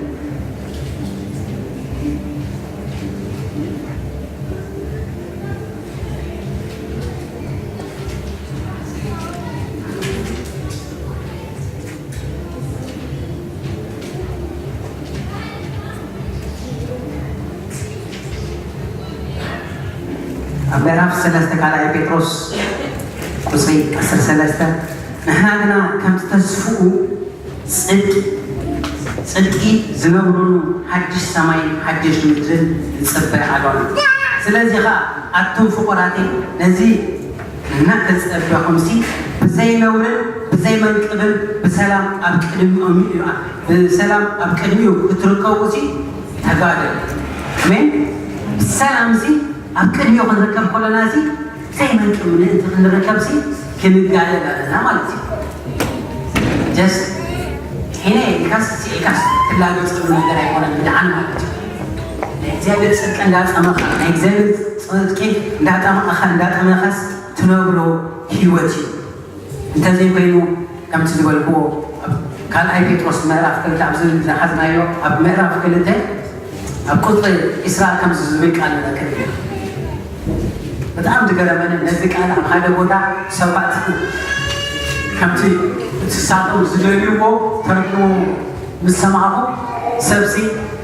ኣብ ምዕራፍ ሰለስተ ካልኣይ ጴጥሮስ ቁፅሪ ዓሰርተ ሰለስተ ንሕና ግና ከምቲ ተስፍኡ ጽድቂ ዝነብሩሉ ሓድሽ ሰማይን ሓድሽ ምድርን ንጽበ ኣሎና። ስለዚ ኸኣ ኣቱም ፍቑራተይ፣ ነዚ እናተጸበኹምሲ፣ ብዘይ ነውርን ብዘይ መንቅብን ብሰላም ኣብ ቅድሚኦም እዩ፣ ብሰላም ኣብ ቅድሚኡ ክትርከቡሲ ተጋደሉ። ኣሜን። ብሰላምሲ ኣብ ቅድሚኡ ክንርከብ ከለናሲ፣ ብዘይ መንቅብ ምእንቲ ክንርከብሲ ክንጋደል ኣለና ማለት እዩ። ጀስት ሄነ ኢልካስ ስዒልካስ ትላገጸሉ ነገር ኣይኮነን ምድዓን ማለት እዩ። ናይ እግዚኣብሔር ጽድቂ እንዳጸመኻ፣ ናይ እግዚኣብሔር ጽድቂ እንዳጠመኻ፣ እንዳጠመኻስ ትነብሮ ህይወት እዩ። እንተዘይኮይኑ ከምቲ ዝበልክዎ ኣብ ካልኣይ ጴጥሮስ ምዕራፍ ክልተ ኣብዚ ዝሓዝናዮ ኣብ ምዕራፍ ክልተ ኣብ ቁጽሪ ዕስራ ከምዚ ዝብል ቃል ንረክብ ኢና። በጣም ዝገረመኒ ነዚ ቃል ኣብ ሓደ ቦታ ሰባት ከምቲ እቲ ሳቶም ዝደልይዎ ተርጉሙ ምስ ሰማዕኹ፣ ሰብሲ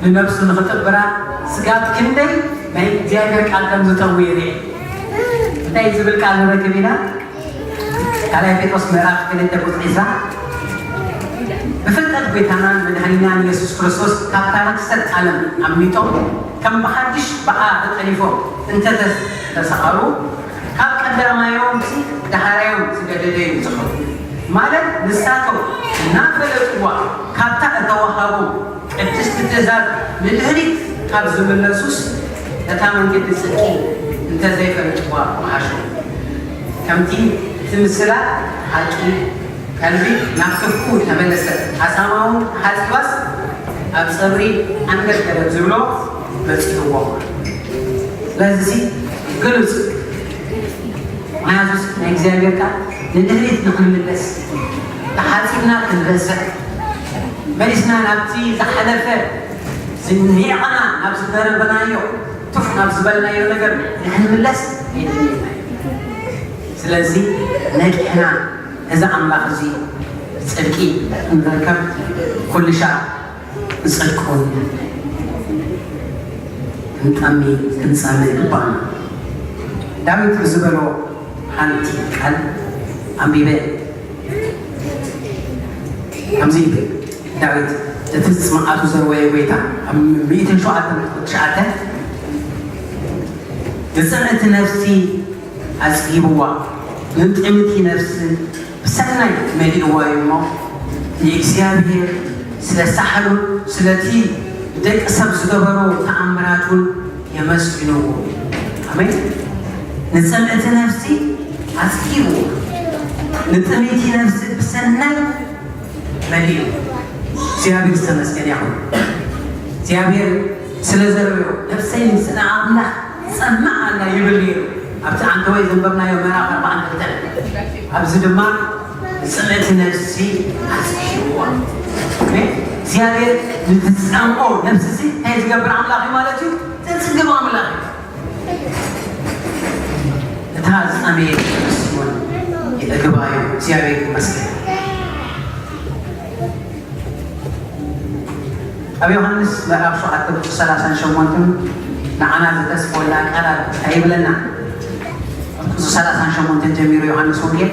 ንነብሱ ንኽጥብራ ስጋብ ክንደይ ናይ እግዚኣብሔር ቃል ከም ዝጠውይ ርኢ። እንታይ ዝብል ቃል ንረክብ ኢና? ካልኣይ ጴጥሮስ ምዕራፍ ክልተ ቁጽሪ ዕስራ፣ ብፍልጠት ጐይታናን መድኃኒናን ኢየሱስ ክርስቶስ ካብታ ርክሰት ዓለም ኣምሊጦም ከም ብሓድሽ ብኣ ተጠሊፎም እንተ ተሳቐሩ፣ ካብ ቀዳማዮምሲ ደሃራዮም ዝገደደ እዩ ዝኸውን። ማለት ንሳቶም እናፈለጥዋ ካብታ እተዋሃቦም ቅድስቲ ትእዛዝ ንድሕሪት ካብ ዝምለሱስ፣ ነታ መንገዲ ጽድቂ እንተ ዘይፈልጥዋ ምሓሾም። ከምቲ እቲ ምስላ ሓቂ ቀልቢ ናብ ክፉ ተመለሰ፣ ኣሳማውን ሓጺባስ ኣብ ጸብሪ ኣንገድገደት ዝብሎ በጺሕዎ። ስለዚሲ ግሉጽ ምኽንያቱስ ናይ እግዚኣብሔር ቃል ንድሕሪት ንኽንምለስ፣ ተሓጺብና ክንረስዕ፣ መሊስና ናብቲ ዝሓለፈ ዝኒዕቕና ናብ ዝደረበናዮ፣ ቱፍ ናብ ዝበልናዮ ነገር ንኽንምለስ የድልየና እዩ። ስለዚ ነቂሕና ነዚ ኣምላኽ እዚ ጽድቂ ክንረከብ ኩልሻ ንጽድቁን ክንጠሚ ክንጸሊ ይግባእና። ዳዊት ዝበሎ ሓንቲ ቃል ኣንቢበ ከምዚ ይብል ዳዊት፣ እቲ ጽምኣቱ ዘርወየ ጐይታ ኣብ ሚእትን ሸውዓተን ትሽዓተ፣ ንጽምእቲ ነፍሲ ኣጽጊብዋ፣ ንጥምቲ ነፍሲ ብሰናይ መሊእዋ እዩ እሞ፣ ንእግዚኣብሔር ስለ ሳሕሉን ስለቲ ንደቂ ሰብ ዝገበሮ ተኣምራቱን የመስግንዎ። ኣሜን። ንጽምእቲ ነፍሲ ኣጽጊብዋ፣ ንጥምቲ ነፍሲ ብሰናይ መሊኡ። እግዚኣብሔር ዝተመስገነ ይኹን። እግዚኣብሔር ስለ ዘርበዮ፣ ነፍሰይ ንስለ ኣምላኽ ትጸምእ ኣላ ይብል ነይሩ። ኣብቲ ዓንተወይ ዘንበብናዮ ምዕራፍ ኣርባዓን ክልተን። ኣብዚ ድማ ንጽምእቲ ነፍሲ ኣጽጊብዋ። ኣሜን። እግዚኣብሔር ንትጸምኦ ነፍሲ እዚ እንታይ ዝገብር ኣምላኽ እዩ ማለት እዩ? ዘጽግብ ኣምላኽ እዩ። እታ ዝጠመየት ነፍሲ እውን የዕግባ እዩ። እግዚኣብሔር ይመስገን። ኣብ ዮሃንስ ምዕራፍ ሸውዓተ ቁጽሪ ሰላሳን ሸሞንተን ንዓና ዝተስፈወልና ቃላት እንታይ ይብለና? ኣብ ቁጽሪ ሰላሳን ሸሞንተን ጀሚሩ ዮሃንስ ወንጌል፣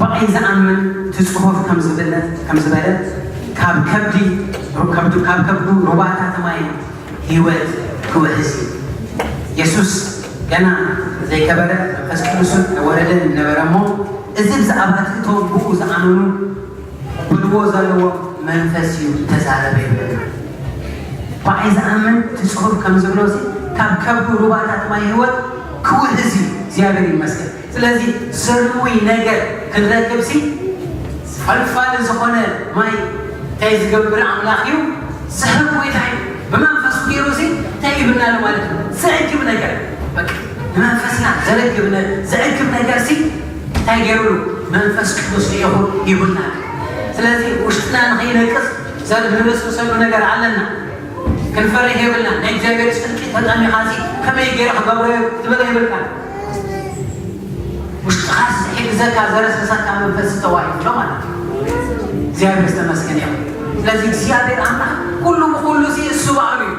ብኣይ ዝኣምን እቲ ጽሑፍ ከም ዝበለ፣ ከም ዝበለ፣ ካብ ከብዲ፣ ከብዱ፣ ካብ ከብዱ ሩባታት ማይ ህይወት ክውሕዝ እዩ። የሱስ ገና ዘይከበረ መንፈስ ቅዱስ እውን ኣይወረደን ነበረ እሞ፣ እዚ ብዛዕባ እቲ እቶም ብኡ ዝኣመኑ ክቕበልዎ ዘለዎም መንፈስ እዩ ዝተዛረበ ይብለና። ብኣይ ዝኣምን እቲ ጽሑፍ ከም ዝብሎ እዚ ካብ ከብዱ ሩባታት ማይ ህይወት ክውሕዝ እዩ። እግዚኣብሔር ይመስገን። ስለዚ ዘርዊ ነገር ክንረክብ ሲ ፈልፋሊ ዝኾነ ማይ እንታይ ዝገብር ኣምላኽ እዩ? ዝህብ ጎይታ እዩ። ብመንፈሱ ገይሩ ሲ እንታይ ይብልና ኣሎ ማለት እዩ? ዘዕግብ ነገር። በቃ ንመንፈስና ዘረግብ ነ-፣ ዘዕግብ ነገር ሲ እንታይ ገይሩሉ? መንፈስ ቅዱስ ልኢኹ ይብልና። ስለዚ ውሽጥና ንኸይነቅጽ ዘር-፣ ንበስብሰሉ ነገር ኣለና። ክንፈርህ የብልና። ናይ እግዚኣብሔር ጽድቂ ተጠሚኻ ሲ ከመይ ገይረ ክገብሮ እየ ክትብል የብልካ። ውሽጥኻ ዝሕግዘካ ዘረስርሰካ መንፈስ ዝተዋሂብካ ማለት እዩ። እግዚኣብሔር ዝተመስገነ ይኹን። ስለዚ እግዚኣብሔር ኣምላኽ ኩሉ ብኩሉ ሲ እሱ ባዕሉ እዩ።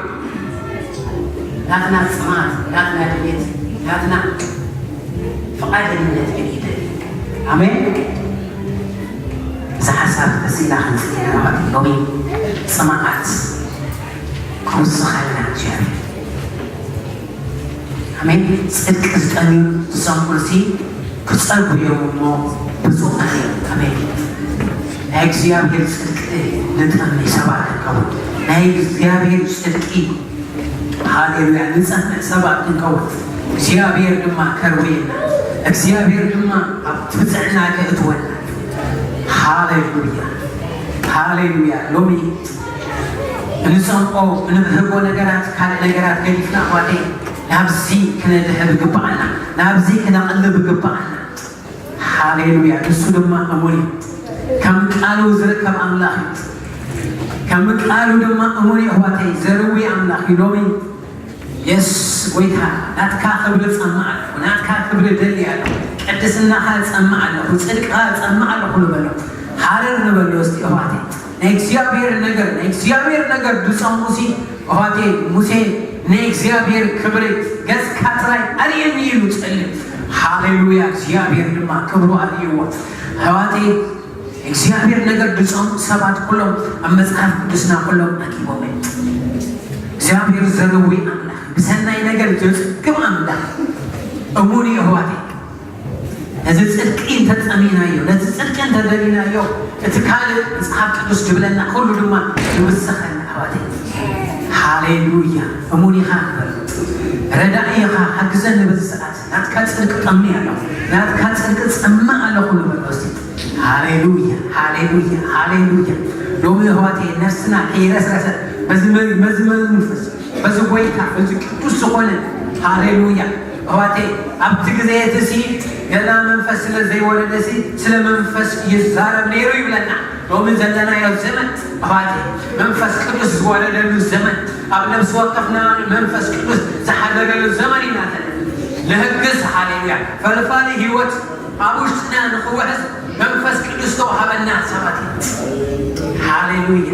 ናትና ጽማት፣ ናትና ድሌት፣ ናትና ፍቓደኝነት ግን ይደሊ። ኣሜን። እዚ ሓሳብ ተስኢና ክንጽሊ ናባት ሎሚ ጽማኣት ክውስኸልና እግዚኣብሔር። ኣሜን። ጽድቂ ዝጠምዩ ዝጸምኡሲ ክጸግቡ እዮም እሞ ብፁዓን እዮም። ኣሜን። ናይ እግዚኣብሔር ጽድቂ ንጠሚ ሰባት ክንከውን፣ ናይ እግዚኣብሔር ጽድቂ፣ ሃሌሉያ፣ ንጸምእ ሰባት ክንከውን እግዚኣብሔር ድማ ከርውየና፣ እግዚኣብሔር ድማ ኣብ ትብጽሕና ከእትወና። ሃሌሉያ፣ ሃሌሉያ። ሎሚ እንጸምኦ እንብህጎ ነገራት፣ ካልእ ነገራት ገዲፍና፣ ኣሕዋተይ፣ ናብዚ ክነድህብ ይግብኣና፣ ናብዚ ክነቕልብ ይግብኣና። ሃሌሉያ። ንሱ ድማ እሙን እዩ። ከም ቃሉ ዝርከብ ኣምላኽ እዩ። ከም ቃሉ ድማ እሙን እዩ፣ ኣሕዋተይ፣ ዘርዊ ኣምላኽ እዩ። ሎሚ የስ፣ ጎይታ፣ ናትካ ክብሪ ጸምእ ኣለኹ፣ ናትካ ክብሪ ደሊ ኣለኹ፣ ቅድስናኻ ጸምእ ኣለኹ፣ ጽድቅኻ ጸምእ ኣለኹ ንበሎ። ሃረር ንበሎ እስቲ፣ ኣሕዋተይ። ናይ እግዚኣብሔር ነገር፣ ናይ እግዚኣብሔር ነገር ዝጸምኡሲ፣ ኣሕዋተይ፣ ሙሴ ናይ እግዚኣብሔር ክብሪ ገጽካ ጥራይ ኣርእየኒ ኢሉ ጸልዩ። ሃሌሉያ። እግዚኣብሔር ድማ ክብሩ ኣርእይዎ። ኣሕዋተይ፣ እግዚኣብሔር ነገር ዝጸምኡ ሰባት ኩሎም ኣብ መጽሓፍ ቅዱስና ኩሎም ኣኪቦም እዮም። እግዚኣብሔር ዘርዊ ኣምላኽ፣ ብሰናይ ነገር ዘጽግብ ኣምላኽ እሙን እዩ፣ ኣሕዋተይ። ነዚ ጽድቂ እንተጸሚናዮ፣ ነዚ ጽድቂ እንተደሊናዮ፣ እቲ ካልእ መጽሓፍ ቅዱስ ዝብለና ኩሉ ድማ ይውሰኸና፣ ኣሕዋተይ። ሃሌሉያ። እሙን ኢኻ ንበል። ረዳኢ ኢኻ፣ ሓግዘኒ በዚ ሰዓት። ናትካ ጽድቂ ጠሚ ኣለኹ፣ ናትካ ጽድቂ ጸምእ ኣለኹ ንበል እስቲ። ሃሌሉያ፣ ሃሌሉያ፣ ሃሌሉያ። ሎሚ ኣሕዋተይ፣ ነፍስና ከይረስረሰ በዚ መ-፣ በዚ መንፈስ፣ በዚ ጎይታ፣ በዚ ቅዱስ ዝኾነ፣ ሃሌሉያ። ኣሕዋተይ፣ ኣብቲ ግዜ እቲ ሲ ገና መንፈስ ስለ ዘይወረደ ሲ ስለ መንፈስ ይዛረብ ነይሩ ይብለና። ሎሚ ዘለናዮ ዘመን፣ ኣሕዋተይ፣ መንፈስ ቅዱስ ዝወረደሉ ዘመን፣ ኣብ ነፍሲ ወከፍና መንፈስ ቅዱስ ዝሓደረሉ ዘመን ኢና ዘለና። ንህግስ፣ ሃሌሉያ፣ ፈልፋሊ ህይወት ኣብ ውሽጥና ንኽውሕዝ መንፈስ ቅዱስ ተዋሃበና ሰባት ኢና። ሃሌሉያ።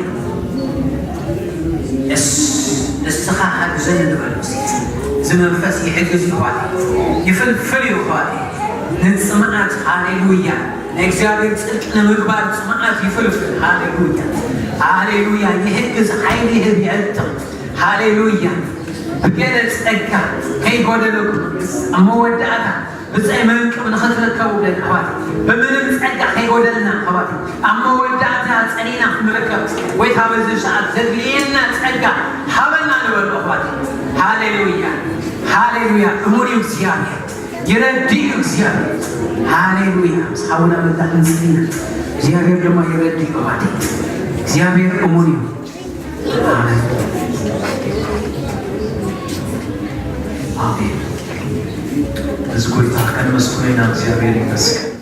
የስ፣ ንስኻ ሓግዘኒ ንበል። እዚ መንፈስ ይሕግዝ እዩ፣ ኣሕዋተይ። ይፍልፍል እዩ፣ ኣሕዋተይ። ንጽምኣት፣ ሃሌሉያ። ናይ እግዚኣብሔር ጽድቂ ንምግባር ጽምኣት ይፍልፍል። ሃሌሉያ፣ ሃሌሉያ። ይሕግዝ፣ ሓይሊ ይህብ፣ ይዕጥቕ። ሃሌሉያ። ብገለ ጸጋ ከይጎደለኩም ኣብ መወዳእታ ብጸይ መንቅብ ንኽትርከቡ ብለን ኣሕዋት፣ ብምንም ጸጋ ከይጎደልና ኣሕዋት፣ ኣብ መወዳእታ ጸኒና ክንርከብ ወይ ካብ እዚ ሰዓት ዘድልየና ጸጋ ሃበና ንበሉ ኣሕዋት። ሃሌሉያ፣ ሃሌሉያ። እሙን እዩ እግዚኣብሔር፣ ይረዲ እዩ እግዚኣብሔር። ሃሌሉያ። ምስ ሓውና መላእ ንጽሊና፣ እግዚኣብሔር ድማ ይረዲ እዩ ኣሕዋት። እግዚኣብሔር እሙን እዩ። ኣሜን። ኣሜን። እዚ ጎይታ ከነመስግኖ ኢና። እግዚኣብሔር ይመስገን።